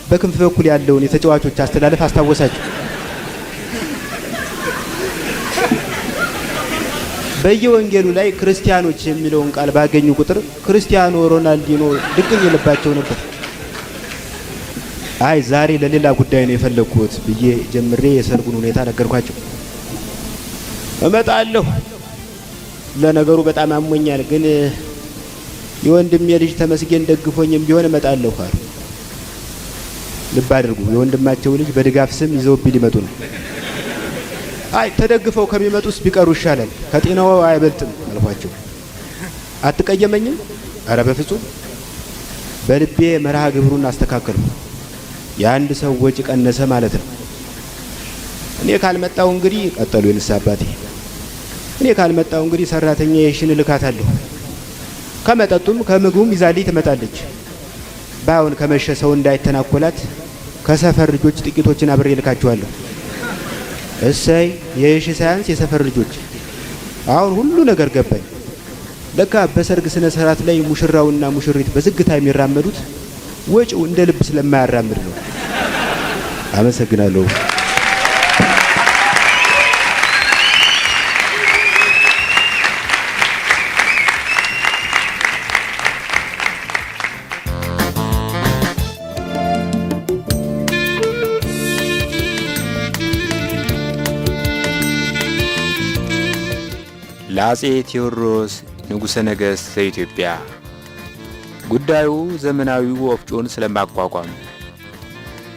በክንፍ በኩል ያለውን የተጫዋቾች አስተላለፍ አስታወሳቸው። በየወንጌሉ ላይ ክርስቲያኖች የሚለውን ቃል ባገኙ ቁጥር ክርስቲያኖ ሮናልዲኖ ድቅን ይልባቸው ነበር። አይ ዛሬ ለሌላ ጉዳይ ነው የፈለግኩት ብዬ ጀምሬ የሰርጉን ሁኔታ ነገርኳቸው። እመጣለሁ፣ ለነገሩ በጣም አሞኛል፣ ግን የወንድሜ ልጅ ተመስገን ደግፎኝም ቢሆን እመጣለሁ አሉ። ልብ አድርጉ፣ የወንድማቸው ልጅ በድጋፍ ስም ይዘውብኝ ሊመጡ ነው። አይ ተደግፈው ከሚመጡስ ቢቀሩ ይሻላል፣ ከጤናው አይበልጥም አልኳቸው። አትቀየመኝም? አረ በፍጹም። በልቤ መርሃ ግብሩን አስተካከልኩ። የአንድ ሰው ወጪ ቀነሰ ማለት ነው። እኔ ካልመጣው እንግዲህ ቀጠሉ የንስሐ አባቴ፣ እኔ ካልመጣው እንግዲህ ሰራተኛ የሽን እልካታለሁ። ከመጠጡም ከምግቡም ይዛልኝ ትመጣለች። ባይሆን ከመሸ ሰው እንዳይተናኮላት ከሰፈር ልጆች ጥቂቶችን አብሬ እልካቸዋለሁ። እሰይ የየሺ ሳያንስ የሰፈር ልጆች። አሁን ሁሉ ነገር ገባኝ። ለካ በሰርግ ስነ ስርዓት ላይ ሙሽራውና ሙሽሪት በዝግታ የሚራመዱት ወጪው እንደ ልብ ስለማያራምድ ነው። አመሰግናለሁ። ለአጼ ቴዎድሮስ ንጉሠ ነገሥት ዘኢትዮጵያ ጉዳዩ ዘመናዊው ወፍጮን ስለማቋቋም።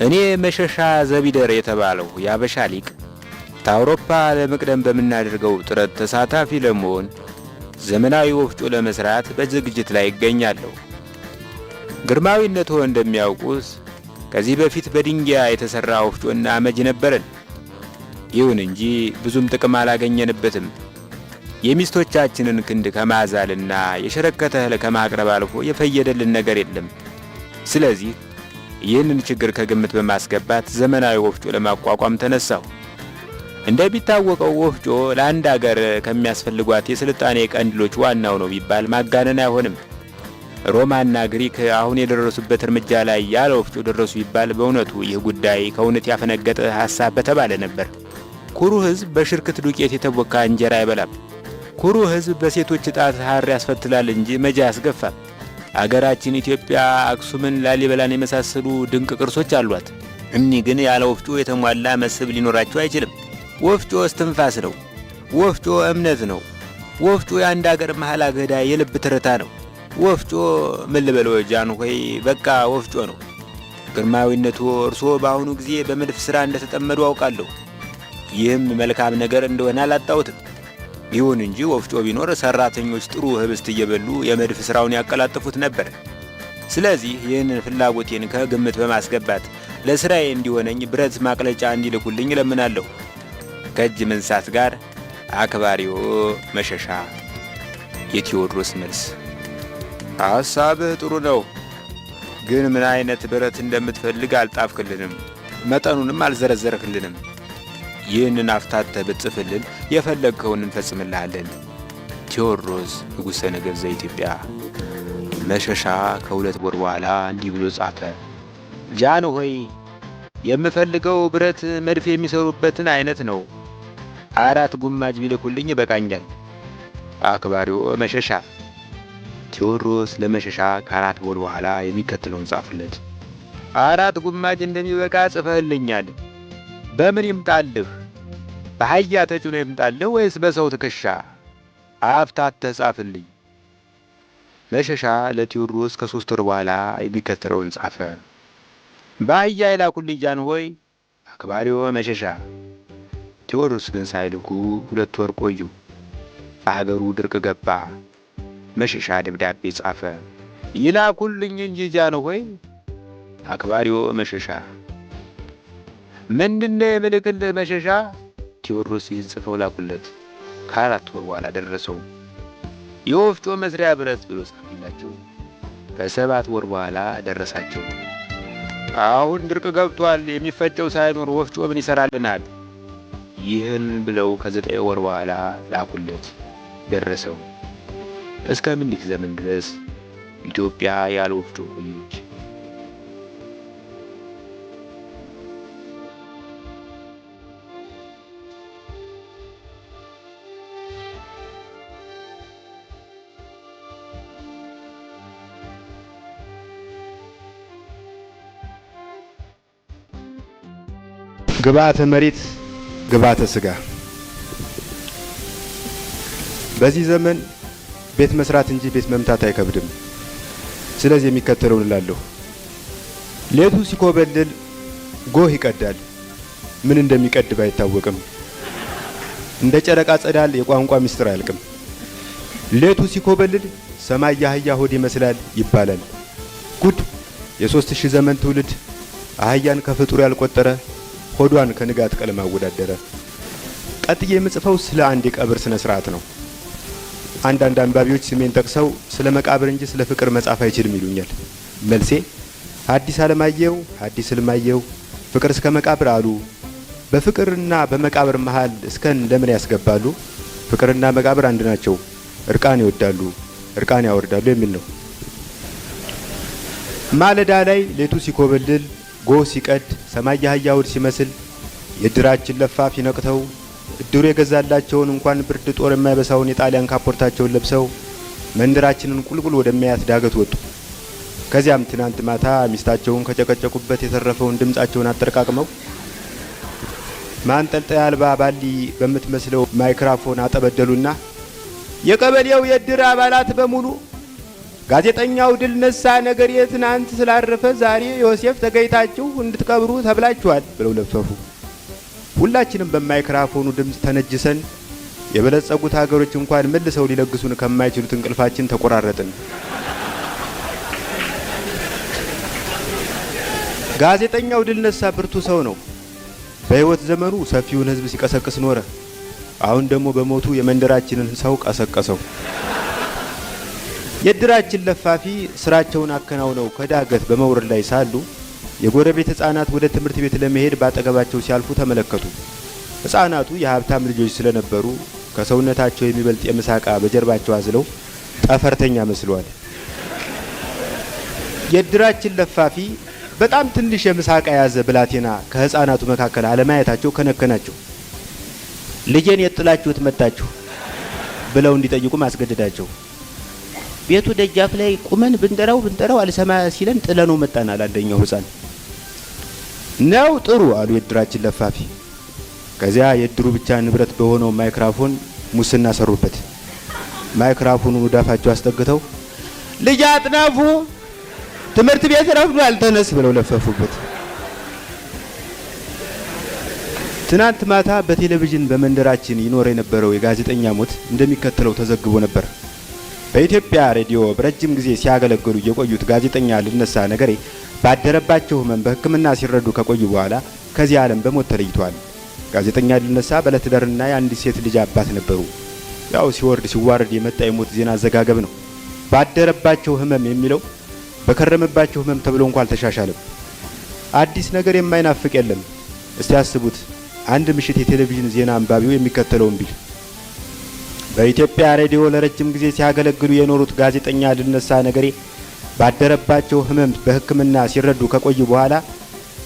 እኔ መሸሻ ዘቢደር የተባለው የአበሻ ሊቅ ከአውሮፓ ለመቅደም በምናደርገው ጥረት ተሳታፊ ለመሆን ዘመናዊ ወፍጮ ለመስራት በዝግጅት ላይ ይገኛለሁ። ግርማዊነትዎ እንደሚያውቁት ከዚህ በፊት በድንጋይ የተሠራ ወፍጮና አመጅ ነበረን። ይሁን እንጂ ብዙም ጥቅም አላገኘንበትም። የሚስቶቻችንን ክንድ ከማዛልና የሸረከተ እህል ከማቅረብ አልፎ የፈየደልን ነገር የለም። ስለዚህ ይህንን ችግር ከግምት በማስገባት ዘመናዊ ወፍጮ ለማቋቋም ተነሳሁ። እንደሚታወቀው ወፍጮ ለአንድ አገር ከሚያስፈልጓት የስልጣኔ ቀንዲሎች ዋናው ነው ቢባል ማጋነን አይሆንም። ሮማና ግሪክ አሁን የደረሱበት እርምጃ ላይ ያለ ወፍጮ ደረሱ ቢባል በእውነቱ ይህ ጉዳይ ከእውነት ያፈነገጠ ሐሳብ በተባለ ነበር። ኩሩ ሕዝብ በሽርክት ዱቄት የተቦካ እንጀራ አይበላም። ኩሩ ሕዝብ በሴቶች ጣት ሐር ያስፈትላል እንጂ መጃ አያስገፋም። አገራችን ኢትዮጵያ አክሱምን፣ ላሊበላን የመሳሰሉ ድንቅ ቅርሶች አሏት። እኒህ ግን ያለ ወፍጮ የተሟላ መስህብ ሊኖራቸው አይችልም። ወፍጮ እስትንፋስ ነው። ወፍጮ እምነት ነው። ወፍጮ የአንድ አገር መሃል አገዳ የልብ ትርታ ነው። ወፍጮ ምን ልበለው ጃንሆይ፣ በቃ ወፍጮ ነው። ግርማዊነቱ እርስዎ በአሁኑ ጊዜ በመድፍ ሥራ እንደተጠመዱ አውቃለሁ። ይህም መልካም ነገር እንደሆነ አላጣሁትም። ይሁን እንጂ ወፍጮ ቢኖር ሰራተኞች ጥሩ ህብስት እየበሉ የመድፍ ስራውን ያቀላጥፉት ነበር። ስለዚህ ይህንን ፍላጎቴን ከግምት በማስገባት ለስራዬ እንዲሆነኝ ብረት ማቅለጫ እንዲልኩልኝ እለምናለሁ። ከእጅ መንሳት ጋር አክባሪዎ መሸሻ። የቴዎድሮስ መልስ፣ ሐሳብህ ጥሩ ነው፣ ግን ምን አይነት ብረት እንደምትፈልግ አልጣፍክልንም፣ መጠኑንም አልዘረዘርክልንም። ይህንን አፍታተህ ብትጽፍልን የፈለግከውን እንፈጽምልሃለን። ቴዎድሮስ ንጉሠ ነገሥት ዘኢትዮጵያ። መሸሻ ከ2 ወር በኋላ እንዲህ ብሎ ጻፈ። ጃንሆይ፣ የምፈልገው ብረት መድፍ የሚሰሩበትን አይነት ነው። 4 ጉማጅ ቢልኩልኝ ይበቃኛል። አክባሪው መሸሻ። ቴዎድሮስ ለመሸሻ ከ4 ወር በኋላ የሚከተለውን ጻፉለት። 4 ጉማጅ እንደሚበቃ ጽፈህልኛል። በምን ይምጣልህ? በአህያ ተጭኖ ይምጣልህ ወይስ በሰው ትከሻ? አፍታተህ ጻፍልኝ። መሸሻ ለቴዎድሮስ ከ3 ወር በኋላ የሚከተለውን ጻፈ። በአህያ ይላኩልኝ ጃንሆይ። አክባሪዎ መሸሻ። ቴዎድሮስ ግን ሳይልኩ 2 ወር ቆዩ። በሀገሩ ድርቅ ገባ። መሸሻ ደብዳቤ ጻፈ። ይላኩልኝ እንጂ ጃንሆይ። አክባሪዎ መሸሻ። ምንድነው የምልክልህ መሸሻ? ቴዎድሮስ ይህን ጽፈው ላኩለት። ከ4 ወር በኋላ ደረሰው። የወፍጮ መስሪያ ብረት ብሎ ጻፈላቸው። ከ7 ወር በኋላ ደረሳቸው። አሁን ድርቅ ገብቷል፣ የሚፈጨው ሳይኖር ወፍጮ ምን ይሰራልናል? ይህን ብለው ከ9 ወር በኋላ ላኩለት፣ ደረሰው። እስከ ምኒልክ ዘመን ድረስ ኢትዮጵያ ያለ ወፍጮ ቆየች። ግብአተ መሬት ግብአተ ስጋ። በዚህ ዘመን ቤት መስራት እንጂ ቤት መምታት አይከብድም። ስለዚህ የሚከተለውን እላለሁ። ሌቱ ሲኮበልል ጎህ ይቀዳል። ምን እንደሚቀድ ባይታወቅም እንደ ጨረቃ ጸዳል የቋንቋ ምስጢር አያልቅም። ሌቱ ሲኮበልል ሰማይ የአህያ ሆድ ይመስላል ይባላል። ጉድ! የ3000 ዘመን ትውልድ አህያን ከፍጡር ያልቆጠረ ሆዷን ከንጋት ቀለም አወዳደረ። ቀጥዬ የምጽፈው ስለ አንድ የቀብር ስነ ስርዓት ነው። አንዳንድ አንባቢዎች ስሜን ጠቅሰው ስለ መቃብር እንጂ ስለ ፍቅር መጻፍ አይችልም ይሉኛል። መልሴ ሐዲስ ዓለማየሁ፣ ሐዲስ ሕልማየሁ ፍቅር እስከ መቃብር አሉ። በፍቅርና በመቃብር መሃል እስከን ለምን ያስገባሉ? ፍቅርና መቃብር አንድ ናቸው። እርቃን ይወዳሉ፣ እርቃን ያወርዳሉ የሚል ነው። ማለዳ ላይ ሌቱ ሲኮበልል ጎህ ሲቀድ ሰማይ የአህያ ሆድ ሲመስል የእድራችን ለፋፊ ነቅተው እድሩ የገዛላቸውን እንኳን ብርድ ጦር የማይበሳውን የጣሊያን ካፖርታቸውን ለብሰው መንደራችንን ቁልቁል ወደሚያያት ዳገት ወጡ። ከዚያም ትናንት ማታ ሚስታቸውን ከጨቀጨቁበት የተረፈውን ድምፃቸውን አጠረቃቅመው ማንጠልጠያ አልባ ባሊ በምትመስለው ማይክራፎን አጠበደሉና የቀበሌው የእድር አባላት በሙሉ ጋዜጠኛው ድል ነሳ ነገሬ ትናንት ስላረፈ ዛሬ ዮሴፍ ተገኝታችሁ እንድትቀብሩ ተብላችኋል ብለው ለፈፉ። ሁላችንም በማይክራፎኑ ድምፅ ተነጅሰን የበለጸጉት ሀገሮች እንኳን መልሰው ሊለግሱን ከማይችሉት እንቅልፋችን ተቆራረጥን። ጋዜጠኛው ድል ነሳ ብርቱ ሰው ነው። በሕይወት ዘመኑ ሰፊውን ሕዝብ ሲቀሰቅስ ኖረ። አሁን ደግሞ በሞቱ የመንደራችንን ሰው ቀሰቀሰው። የእድራችን ለፋፊ ስራቸውን አከናውነው ከዳገት በመውረድ ላይ ሳሉ የጎረቤት ሕፃናት ወደ ትምህርት ቤት ለመሄድ ባጠገባቸው ሲያልፉ ተመለከቱ። ሕፃናቱ የሀብታም ልጆች ስለነበሩ ከሰውነታቸው የሚበልጥ የምሳ ዕቃ በጀርባቸው አዝለው ጠፈርተኛ መስለዋል። የእድራችን ለፋፊ በጣም ትንሽ የምሳ ዕቃ የያዘ ብላቴና ከሕፃናቱ መካከል አለማየታቸው ከነከናቸው። ልጄን የት ጥላችሁት መጣችሁ ብለው እንዲጠይቁ ማስገደዳቸው። ቤቱ ደጃፍ ላይ ቁመን ብንጠራው ብንጠራው አልሰማ ሲለን ጥለነው መጣናል። አንደኛው ሕፃን ነው። ጥሩ አሉ የእድራችን ለፋፊ። ከዚያ የእድሩ ብቻ ንብረት በሆነው ማይክራፎን ሙስና ሰሩበት። ማይክራፎኑን ወዳፋቸው አስጠግተው ልጅ አጥናፉ ትምህርት ቤት ረፍዷል ተነስ ብለው ለፈፉበት። ትናንት ማታ በቴሌቪዥን በመንደራችን ይኖር የነበረው የጋዜጠኛ ሞት እንደሚከተለው ተዘግቦ ነበር። በኢትዮጵያ ሬዲዮ በረጅም ጊዜ ሲያገለግሉ የቆዩት ጋዜጠኛ ልነሳ ነገሬ ባደረባቸው ሕመም በሕክምና ሲረዱ ከቆዩ በኋላ ከዚህ ዓለም በሞት ተለይተዋል። ጋዜጠኛ ልነሳ ባለትዳርና የአንዲት ሴት ልጅ አባት ነበሩ። ያው ሲወርድ ሲዋረድ የመጣ የሞት ዜና አዘጋገብ ነው። ባደረባቸው ሕመም የሚለው በከረመባቸው ሕመም ተብሎ እንኳ አልተሻሻለም። አዲስ ነገር የማይናፍቅ የለም። እስቲ አስቡት፣ አንድ ምሽት የቴሌቪዥን ዜና አንባቢው የሚከተለውን ቢል፣ በኢትዮጵያ ሬዲዮ ለረጅም ጊዜ ሲያገለግሉ የኖሩት ጋዜጠኛ ድልነሳ ነገሬ ባደረባቸው ሕመም በሕክምና ሲረዱ ከቆዩ በኋላ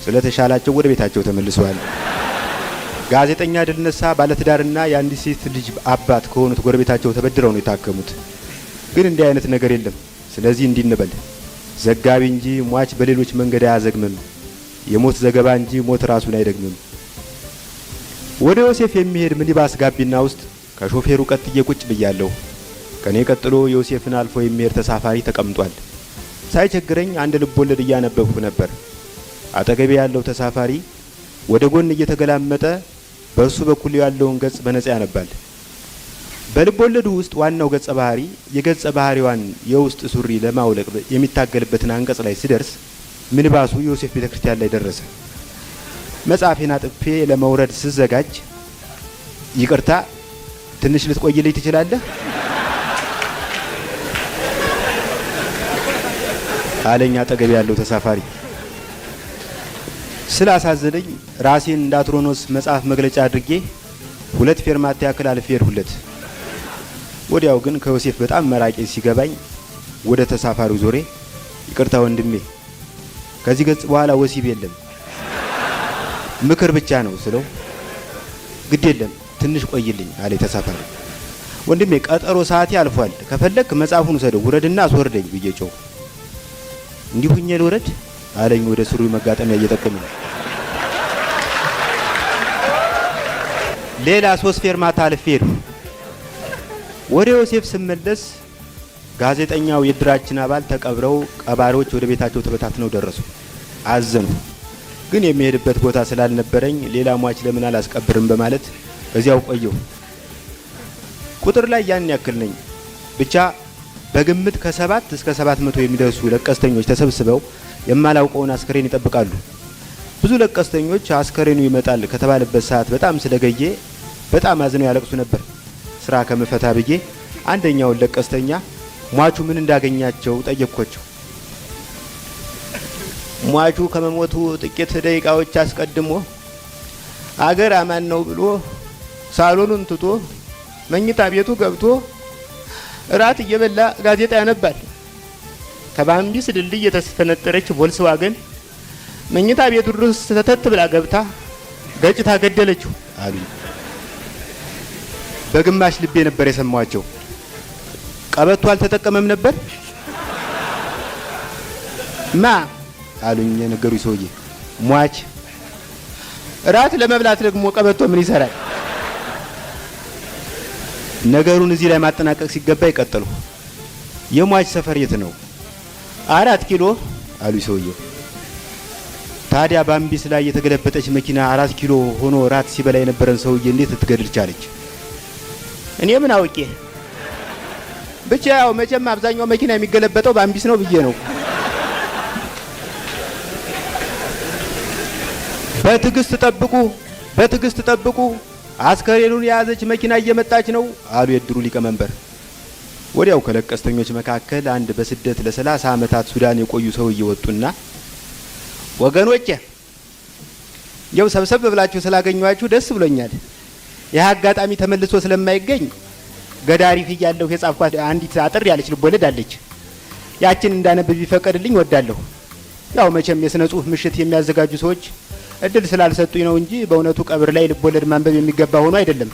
ስለተሻላቸው ወደ ቤታቸው ተመልሰዋል። ጋዜጠኛ ድልነሳ ባለትዳርና የአንዲት ሴት ልጅ አባት ከሆኑት ጎረቤታቸው ተበድረው ነው የታከሙት። ግን እንዲህ አይነት ነገር የለም። ስለዚህ እንዲህ እንበል፣ ዘጋቢ እንጂ ሟች በሌሎች መንገድ አያዘግምም። የሞት ዘገባ እንጂ ሞት ራሱን አይደግምም። ወደ ዮሴፍ የሚሄድ ሚኒባስ ጋቢና ውስጥ ከሾፌሩ ቀጥዬ ቁጭ ብያለሁ። ከኔ ቀጥሎ ዮሴፍን አልፎ የሚሄድ ተሳፋሪ ተቀምጧል። ሳይቸግረኝ አንድ ልቦለድ እያነበብኩ ነበር። አጠገቤ ያለው ተሳፋሪ ወደ ጎን እየተገላመጠ በእርሱ በኩል ያለውን ገጽ በነጻ ያነባል። በልብ ወለዱ ውስጥ ዋናው ገጸ ባህሪ የገጸ ባህሪዋን የውስጥ ሱሪ ለማውለቅ የሚታገልበትን አንቀጽ ላይ ሲደርስ ሚኒባሱ ዮሴፍ ቤተ ክርስቲያን ላይ ደረሰ። መጽሐፌን አጥፌ ለመውረድ ስዘጋጅ፣ "ይቅርታ፣ ትንሽ ልትቆይልኝ ትችላለህ?" አለኝ አጠገቤ ያለው ተሳፋሪ። ስላሳዘነኝ ራሴን እንደ አትሮኖስ መጽሐፍ መግለጫ አድርጌ 2 ፌርማታ ያክል አልፌ ሄድሁለት። ወዲያው ግን ከዮሴፍ በጣም መራቄ ሲገባኝ ወደ ተሳፋሪው ዞሬ፣ "ይቅርታ ወንድሜ፣ ከዚህ ገጽ በኋላ ወሲብ የለም፣ ምክር ብቻ ነው" ስለው፣ "ግድ የለም፣ ትንሽ ቆይልኝ" አለ ተሳፋሪ። "ወንድሜ፣ ቀጠሮ ሰዓቴ አልፏል፣ ከፈለክ መጽሐፉን ውሰደው፣ ውረድና አስወርደኝ" ብዬ ጮህኩ። "እንዲሁ ሁኜ ልውረድ?" አለኝ ወደ ሱሪው መጋጠሚያ እየጠቆመኝ። ሌላ 3 ፌርማታ አልፌ ሄድኩ። ወደ ዮሴፍ ስመለስ ጋዜጠኛው የእድራችን አባል ተቀብረው ቀባሪዎች ወደ ቤታቸው ተበታትነው ደረሱ። አዘንኩ። ግን የሚሄድበት ቦታ ስላልነበረኝ ሌላ ሟች ለምን አላስቀብርም በማለት እዚያው ቆየሁ። ቁጥር ላይ ያን ያክል ነኝ። ብቻ በግምት ከ7 እስከ 700 የሚደርሱ ለቀስተኞች ተሰብስበው የማላውቀውን አስከሬን ይጠብቃሉ። ብዙ ለቀስተኞች አስከሬኑ ይመጣል ከተባለበት ሰዓት በጣም ስለዘገየ በጣም አዝነው ያለቅሱ ነበር። ስራ ከምፈታ ብዬ አንደኛውን ለቀስተኛ ሟቹ ምን እንዳገኛቸው ጠየቅኳቸው። "ሟቹ ከመሞቱ ጥቂት ደቂቃዎች አስቀድሞ አገር አማን ነው ብሎ ሳሎኑን ትቶ መኝታ ቤቱ ገብቶ እራት እየበላ ጋዜጣ ያነባል። ከባምቢስ ድልድይ የተስፈነጠረች ቮልስዋገን መኝታ ቤቱ ድረስ ሰተት ብላ ገብታ ገጭታ ገደለችው" አሉኝ። በግማሽ ልቤ ነበር የሰማኋቸው። "ቀበቶ አልተጠቀመም ነበር?" "ማ?" አሉኝ የነገሩኝ ሰውዬ። "ሟች። እራት ለመብላት ደግሞ ቀበቶ ምን ይሰራል?" ነገሩን እዚህ ላይ ማጠናቀቅ ሲገባ ቀጠልኩ። "የሟች ሰፈር የት ነው?" "4 ኪሎ" አሉኝ ሰውየው። "ታዲያ ባምቢስ ላይ የተገለበጠች መኪና 4 ኪሎ ሆኖ ራት ሲበላ የነበረን ሰውዬ እንዴት ልትገድል ቻለች?" "እኔ ምን አውቄ፣ ብቻ ያው መቼም አብዛኛው መኪና የሚገለበጠው ባምቢስ ነው ብዬ ነው።" "በትዕግስት ጠብቁ፣ በትዕግስት ጠብቁ፣ አስከሬኑን የያዘች መኪና እየመጣች ነው" አሉ የእድሩ ሊቀመንበር። ወዲያው ከለቀስተኞች መካከል አንድ በስደት ለ30 ዓመታት ሱዳን የቆዩ ሰውዬ ወጡና፣ "ወገኖቼ፣ ያው ሰብሰብ ብላችሁ ስላገኘኋችሁ ደስ ብሎኛል። ይህ አጋጣሚ ተመልሶ ስለማይገኝ ገዳሪፍ እያለሁ የጻፍኳት አንዲት አጠር ያለች ልቦለድ አለች። ያችን እንዳነብ ቢፈቀድልኝ እወዳለሁ። ያው መቼም የስነ ጽሁፍ ምሽት የሚያዘጋጁ ሰዎች እድል ስላልሰጡኝ ነው እንጂ በእውነቱ ቀብር ላይ ልቦለድ ማንበብ የሚገባ ሆኖ አይደለም"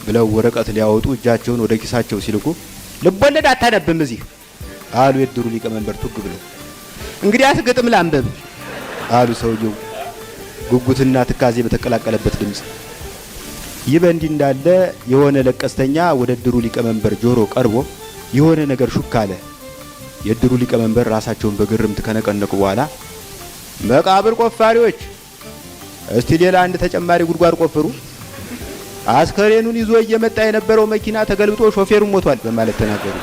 ብለው ወረቀት ሊያወጡ እጃቸውን ወደ ኪሳቸው ሲልኩ፣ "ልቦለድ አታነብም እዚህ" አሉ የእድሩ ሊቀመንበር ቱግ ብለው። "እንግዲያስ ግጥም ላንብብ" አሉ ሰውየው ጉጉትና ትካዜ በተቀላቀለበት ድምፅ። ይህ በእንዲህ እንዳለ የሆነ ለቀስተኛ ወደ እድሩ ሊቀመንበር ጆሮ ቀርቦ የሆነ ነገር ሹክ አለ። የእድሩ ሊቀመንበር ራሳቸውን በግርምት ከነቀነቁ በኋላ፣ "መቃብር ቆፋሪዎች፣ እስቲ ሌላ አንድ ተጨማሪ ጉድጓድ ቆፍሩ። አስከሬኑን ይዞ እየመጣ የነበረው መኪና ተገልብጦ ሾፌሩ ሞቷል" በማለት ተናገሩ።